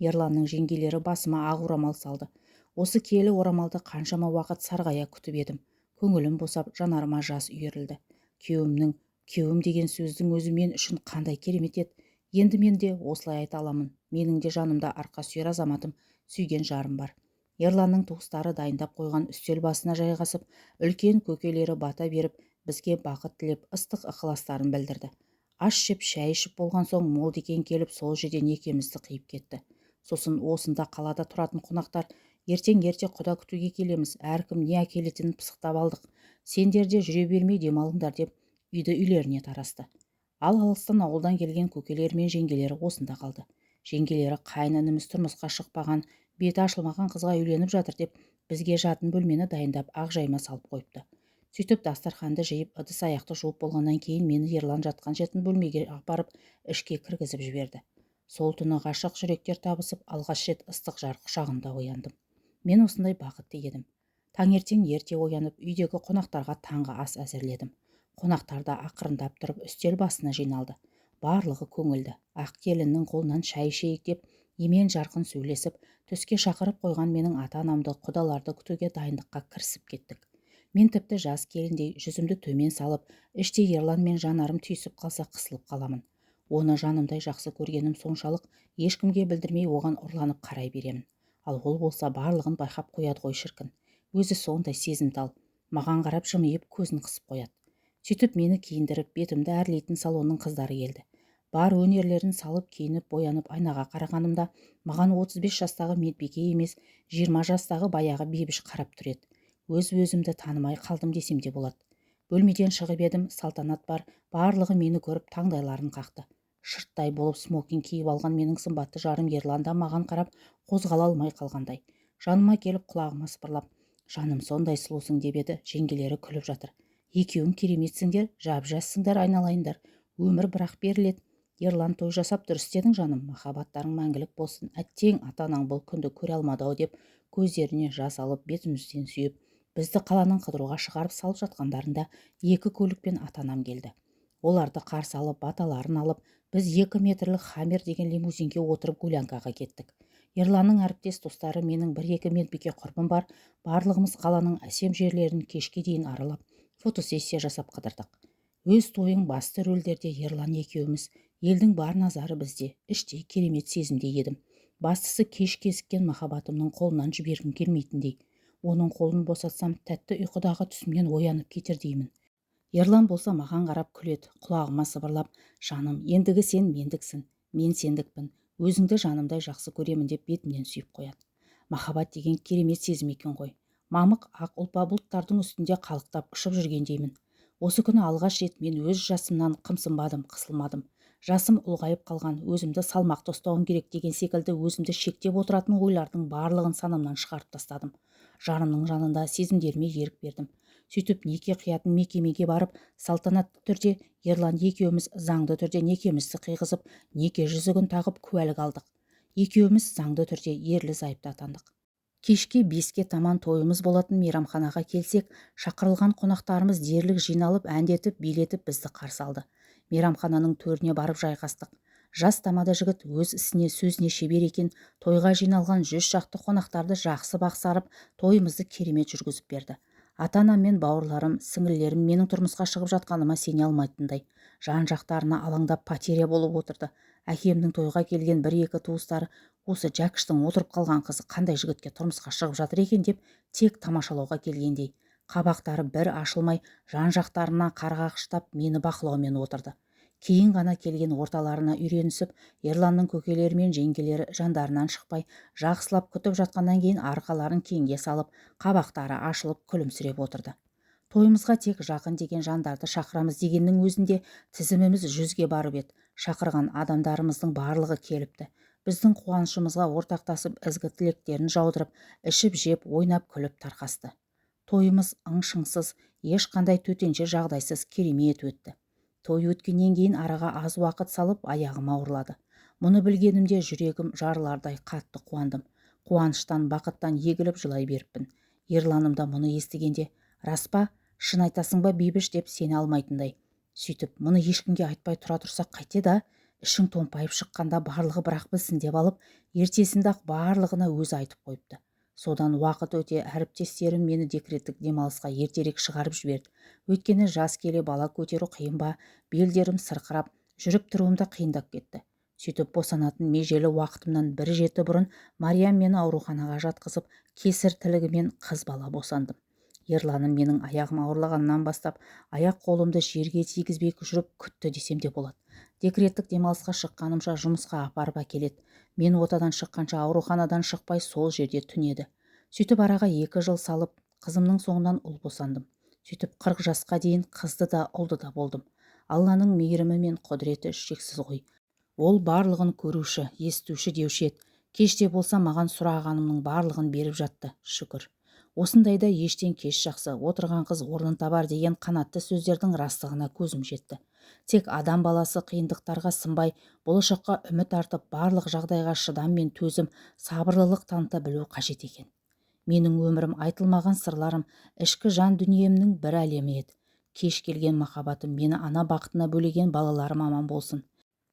Ерланның жеңгелері басыма ақ орамал салды. Осы киелі орамалды қаншама уақыт сарғая күтіп едім. Көңілім босап, жанарыма жас үйірілді. Күйеуімнің күйеуім деген сөздің өзі мен үшін қандай керемет еді. Енді мен де осылай айта аламын. Менің де жанымда арқа сүйер азаматым, сүйген жарым бар. Ерланның туыстары дайындап қойған үстел басына жайғасып, үлкен көкелері бата беріп, бізге бақыт тілеп, ыстық ықыластарын білдірді. Ас жеп, шай ішіп болған соң молдекен келіп, сол жерде некемізді қиып кетті. Сосын осында қалада тұратын қонақтар, ертең ерте құда күтуге келеміз, әркім не әкелетінін пысықтап алдық, сендер де жүре бермей демалыңдар деп үйді үйлеріне тарасты. Ал алыстан ауылдан келген көкелер мен жеңгелері осында қалды. Жеңгелері қайын ініміз тұрмысқа шықпаған, беті ашылмаған қызға үйленіп жатыр деп бізге жатын бөлмені дайындап ақ жайма салып қойыпты. Сөйтіп дастарханды жиып, ыдыс аяқты жуып болғаннан кейін мені Ерлан жатқан жатын бөлмеге апарып ішке кіргізіп жіберді. Сол түні ғашық жүректер табысып, алғаш рет ыстық жар құшағында ояндым. Мен осындай бақытты едім. Таңертең ерте оянып, үйдегі қонақтарға таңғы ас әзірледім. Қонақтар да ақырындап тұрып үстел басына жиналды. Барлығы көңілді. Ақ келіннің қолынан шай ішейік деп емен жарқын сөйлесіп, түске шақырып қойған менің ата-анамды, құдаларды күтуге дайындыққа кірісіп кеттік. Мен тіпті жас келіндей жүзімді төмен салып, іштей Ерлан мен жанарым түйісіп қалса қысылып қаламын. Оны жанымдай жақсы көргенім соншалық, ешкімге білдірмей оған ұрланып қарай беремін. Ал ол болса барлығын байқап қояды ғой шіркін. Өзі сондай сезімтал, маған қарап жымиып көзін қысып қояды. Сөйтіп мені киіндіріп, бетімді әрлейтін салонның қыздары келді. Бар өнерлерін салып, киініп, боянып айнаға қарағанымда маған 35 жастағы медбике емес, 20 жастағы баяғы бейбіш қарап тұр еді. Өз-өзімді танымай қалдым десем де болады. Бөлмеден шығып едім, Салтанат бар, барлығы мені көріп таңдайларын қақты. Шырттай болып смокинг киіп алған менің сымбатты жарым Ерлан да маған қарап қозғала алмай қалғандай. Жаныма келіп құлағыма сыбырлап, жаным сондай сұлусың деп еді, жеңгелері күліп жатыр. Екеуің кереметсіңдер, жап-жассыңдар айналайындар, өмір бірақ беріледі. Ерлан той жасап дұрыс істедің жаным, махаббаттарың мәңгілік болсын, әттең ата-анаң бұл күнді көре алмады-ау деп көздеріне жас алып бетімізден сүйіп, бізді қаланың қыдыруға шығарып салып жатқандарында екі көлікпен ата-анам келді. Оларды қарсы алып, баталарын алып, біз 2 метрлік Хаммер деген лимузинге отырып гулянкаға кеттік. Ерланның әріптес достары, менің бір-екі медбике құрбым бар, барлығымыз қаланың әсем жерлерін кешке дейін аралап, фотосессия жасап қыдырдық. Өз тойың басты рөлдерде Ерлан екеуміз, елдің бар назары бізде, іштей керемет сезімде едім. Бастысы кеш кезіккен махаббатымның қолынан жібергім келмейтіндей. Оның қолын босатсам, тәтті ұйқыдағы түсімнен оянып кетер деймін. Ерлан болса маған қарап күледі, құлағыма сыбырлап, жаным, ендігі сен мендіксің, мен сендікпін, өзіңді жанымдай жақсы көремін деп бетімнен сүйіп қояды. Махаббат деген керемет сезім екен ғой. Мамық ақ ұлпа бұлттардың үстінде қалықтап ұшып жүргендеймін. Осы күні алғаш рет мен өз жасымнан қымсынбадым, қысылмадым. Жасым ұлғайып қалған, өзімді салмақты ұстауым керек деген секілді өзімді шектеп отыратын ойлардың барлығын санамнан шығарып тастадым. Жарымның жанында сезімдеріме ерік бердім. Сөйтіп неке қиятын мекемеге барып, салтанатты түрде Ерлан екеуміз заңды түрде некемізді қиғызып, неке жүзігін тағып куәлік алдық. Екеуміз заңды түрде ерлі-зайыпты атандық. Кешке 5-ке таман тойымыз болатын мейрамханаға келсек, шақырылған қонақтарымыз дерлік жиналып, әндетіп, билетіп бізді қарсы алды. Мейрамхананың төріне барып жайғастық. Жас тамада жігіт өз ісіне, сөзіне шебер екен, тойға жиналған 100 шақты қонақтарды жақсы бақсарып, тойымызды керемет жүргізіп берді. Ата-анам мен бауырларым, сіңілілерім менің тұрмысқа шығып жатқаныма сене алмайтындай. Жан-жақтарына алаңдап потеря болып отырды. Әкемнің тойға келген бір-екі туыстары осы Жәкіштің отырып қалған қызы қандай жігітке тұрмысқа шығып жатыр екен деп тек тамашалауға келгендей. Қабақтары бір ашылмай, жан-жақтарына қарғақштап мені бақылаумен отырды. Кейін ғана келген орталарына үйренісіп, Ерланның көкелері мен жеңгелері жандарынан шықпай, жақсылап күтіп жатқаннан кейін арқаларын кеңге салып, қабақтары ашылып күлімсіреп отырды. Тойымызға тек жақын деген жандарды шақырамыз дегеннің өзінде тізіміміз 100-ге барып еді. Шақырған адамдарымыздың барлығы келіпті. Біздің қуанышымызға ортақтасып, ізгі тілектерін жаудырып, ішіп-жеп, ойнап күліп тарқасты. Тойымыз ың-шыңсыз, ешқандай төтенше жағдайсыз керемет өтті. Той өткеннен кейін араға аз уақыт салып, аяғым ауырлады. Мұны білгенімде жүрегім жарылардай қатты қуандым. Қуаныштан, бақыттан егіліп жылай беріппін. Ерланым да мұны естігенде, рас па, шын айтасың ба, Бибіш деп сене алмайтындай. Сөйтіп, мұны ешкімге айтпай тұра тұрсақ қайтеді, ішің томпайып шыққанда барлығы бірақ білсін деп алып, ертесінде-ақ барлығына өзі айтып қойыпты. Содан уақыт өте әріптестерім мені декреттік демалысқа ертерек шығарып жіберді. Өйткені жас келе бала көтеру қиын ба, белдерім сырқырап, жүріп тұруым да қиындап кетті. Сөйтіп босанатын межелі уақытымнан бір жеті бұрын Мариям мені ауруханаға жатқызып, кесір тілігімен қыз бала босандым. Ерланым менің аяғым ауырлағаннан бастап, аяқ қолымды жерге тигізбей жүріп күтті десем де болады. Декреттік демалысқа шыққанымша жұмысқа апарып әкеледі. Мен отадан шыққанша ауруханадан шықпай сол жерде түнеді. Сөйтіп араға 2 жыл салып, қызымның соңынан ұл босандым. Сөйтіп 40 жасқа дейін қызды да ұлды да болдым. Алланың мейірімі мен құдіреті шексіз ғой. Ол барлығын көруші, естуші деуші еді. Кеште болса маған сұрағанымның барлығын беріп жатты, шүкір. Осындайда ештен кеш жақсы, отырған қыз орнын табар деген қанатты сөздердің растығына көзім жетті. Тек адам баласы қиындықтарға сынбай, болашаққа үміт артып, барлық жағдайға шыдам мен төзім, сабырлылық таныта білу қажет екен. Менің өмірім айтылмаған сырларым, ішкі жан дүниемнің бір әлемі еді. Кеш келген махаббатым мені ана бақытына бөлеген балаларым аман болсын.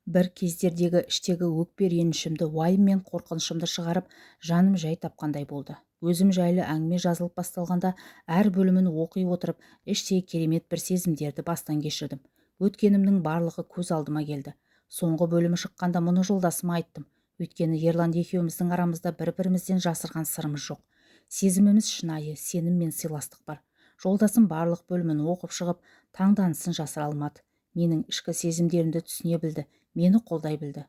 Бір кездердегі іштегі өкпе ренішімді, уайым мен қорқынышымды шығарып, жаным жай тапқандай болды. Өзім жайлы әңгіме жазылып басталғанда әр бөлімін оқи отырып, іштей керемет бір сезімдерді бастан кешірдім. Өткенімнің барлығы көз алдыма келді. Соңғы бөлімі шыққанда мұны жолдасыма айттым. Өйткені Ерлан екеуміздің арамызда бір-бірімізден жасырған сырымыз жоқ. Сезіміміз шынайы, сенім мен сыйластық бар. Жолдасым барлық бөлімін оқып шығып, таңданысын жасыра алмады. Менің ішкі сезімдерімді түсіне білді, мені қолдай білді.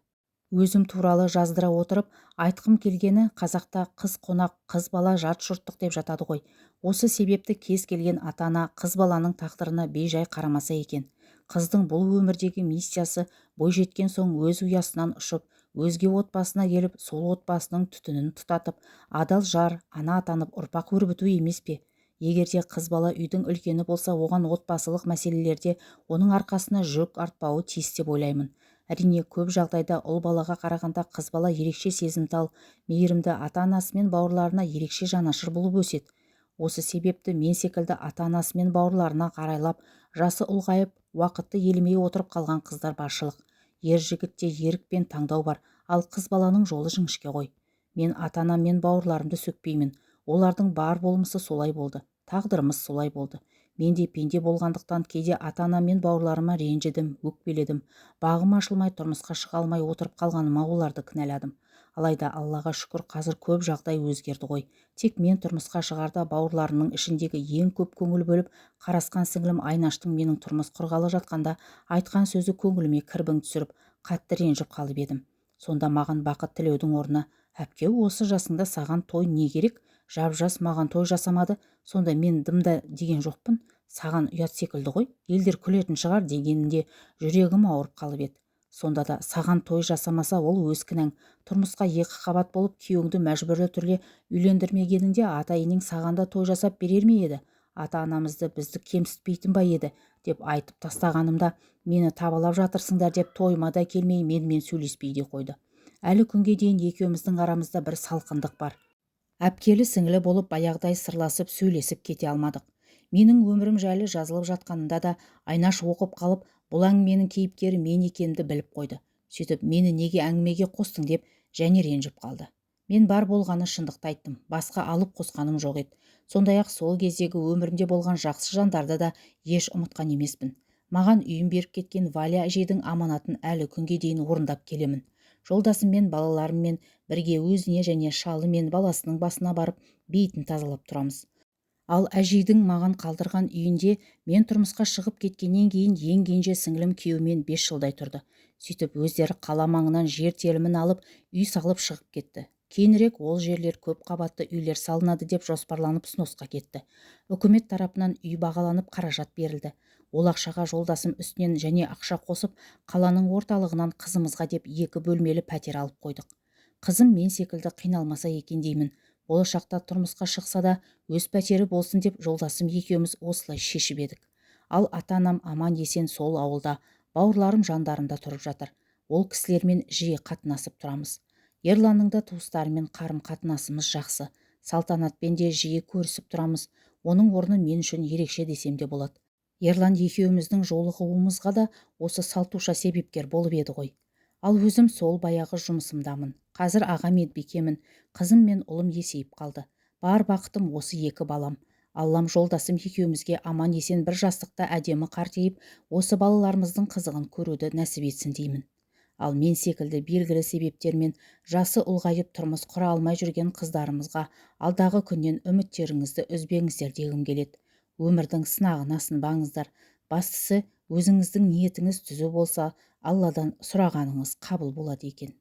Өзім туралы жаздыра отырып, айтқым келгені қазақта қыз қонақ, қыз бала жат жұрттық деп жатады ғой. Осы себепті кез келген ата-ана қыз баланың тағдырына бейжай қарамаса екен. Қыздың бұл өмірдегі миссиясы бойжеткен соң өз ұясынан ұшып, өзге отбасына келіп, сол отбасының түтінін тұтатып, адал жар, ана атанып ұрпақ өрбіту емес пе? Егер де қыз бала үйдің үлкені болса, оған отбасылық мәселелерде оның арқасына жүк артпауы тиіс деп ойлаймын. Әрине, көп жағдайда ұл балаға қарағанда қыз бала ерекше сезімтал, мейірімді, ата-анасы мен бауырларына ерекше жанашыр болып өседі. Осы себепті мен секілді ата-анасы мен бауырларына қарайлап, жасы ұлғайып, уақытты елемей отырып қалған қыздар баршылық. Ер жігітте ерік пен таңдау бар, ал қыз баланың жолы жіңішке ғой. Мен ата-анам мен бауырларымды сөкпеймін. Олардың бар болмысы солай болды, тағдырымыз солай болды. Мен де пенде болғандықтан кейде ата-анам мен бауырларыма ренжідім, өкпеледім. Бағым ашылмай, тұрмысқа шыға алмай отырып қалғаныма оларды кінәладым. Алайда Аллаға шүкір, қазір көп жағдай өзгерді ғой. Тек мен тұрмысқа шығарда бауырларымның ішіндегі ең көп көңіл бөліп, қарасқан сіңлім Айнаштың менің тұрмыс құрғалы жатқанда айтқан сөзі көңіліме кірбің түсіріп, қатты ренжіп қалып едім. Сонда маған бақыт тілеудің орнына, әпке, осы жасыңда саған той не керек? Жап-жас маған той жасамады, сонда мен дымда деген жоқпын, саған ұят секілді ғой, елдер күлетін шығар дегенінде жүрегім ауырып қалып еді. Сонда да саған той жасамаса ол өз кінәң. Тұрмысқа екі қабат болып күйеуіңді мәжбүрлі түрде үйлендірмегеніңде ата-енең саған да той жасап берер ме еді? Ата-анамызды бізді кемсітпейтін ба еді деп айтып тастағанымда мені табалап жатырсыңдар деп тойыма да келмей менімен сөйлеспей де қойды. Әлі күнге дейін екеуміздің арамызда бір салқындық бар. Әпкелі сіңлі болып баяғыдай сырласып сөйлесіп кете алмадық. Менің өмірім жайлы жазылып жатқанында да Айнаш оқып қалып, бұл әңгіменің кейіпкері мен екенімді біліп қойды. Сөйтіп мені неге әңгімеге қостың деп және ренжіп қалды. Мен бар болғаны шындықты айттым, басқа алып қосқаным жоқ еді. Сондай-ақ сол кездегі өмірімде болған жақсы жандарды да еш ұмытқан емеспін. Маған үйін беріп кеткен Валя әжейдің аманатын әлі күнге дейін орындап келемін. Жолдасыммен, балаларыммен бірге өзіне және шалы мен баласының басына барып бейітін тазалап тұрамыз. Ал әжейдің маған қалдырған үйінде мен тұрмысқа шығып кеткеннен кейін ең кенже сіңлім күйеуімен 5 жылдай тұрды. Сөйтіп өздері қала маңынан жер телімін алып, үй салып шығып кетті. Кейінірек ол жерлер көп қабатты үйлер салынады деп жоспарланып сносқа кетті. Үкімет тарапынан үй бағаланып қаражат берілді. Ол ақшаға жолдасым үстінен және ақша қосып, қаланың орталығынан қызымызға деп 2 бөлмелі пәтер алып қойдық. Қызым мен секілді қиналмаса екен деймін. Болашақта тұрмысқа шықса да өз пәтері болсын деп жолдасым екеуміз осылай шешіп едік. Ал ата-анам аман-есен сол ауылда, бауырларым жандарында тұрып жатыр. Ол кісілермен жиі қатынасып тұрамыз. Ерланның да туыстарымен қарым-қатынасымыз жақсы. Салтанатпен де жиі көрісіп тұрамыз. Оның орны мен үшін ерекше десем де болады. Ерлан екеуміздің жолығуымызға да осы Салтуша себепкер болып еді ғой. Ал өзім сол баяғы жұмысымдамын. Қазір аға медбикемін. Қызым мен ұлым есейіп қалды. Бар бақытым осы екі балам. Аллам жолдасым екеумізге аман-есен бір жастықта әдемі қартайып, осы балаларымыздың қызығын көруді нәсіп етсін деймін. Ал мен секілді белгілі себептермен жасы ұлғайып тұрмыс құра алмай жүрген қыздарымызға алдағы күннен үміттеріңізді үзбеңіздер дегім келеді. Өмірдің сынағына сынбаңыздар. Бастысы өзіңіздің ниетіңіз түзу болса, Алладан сұрағаныңыз қабыл болады екен.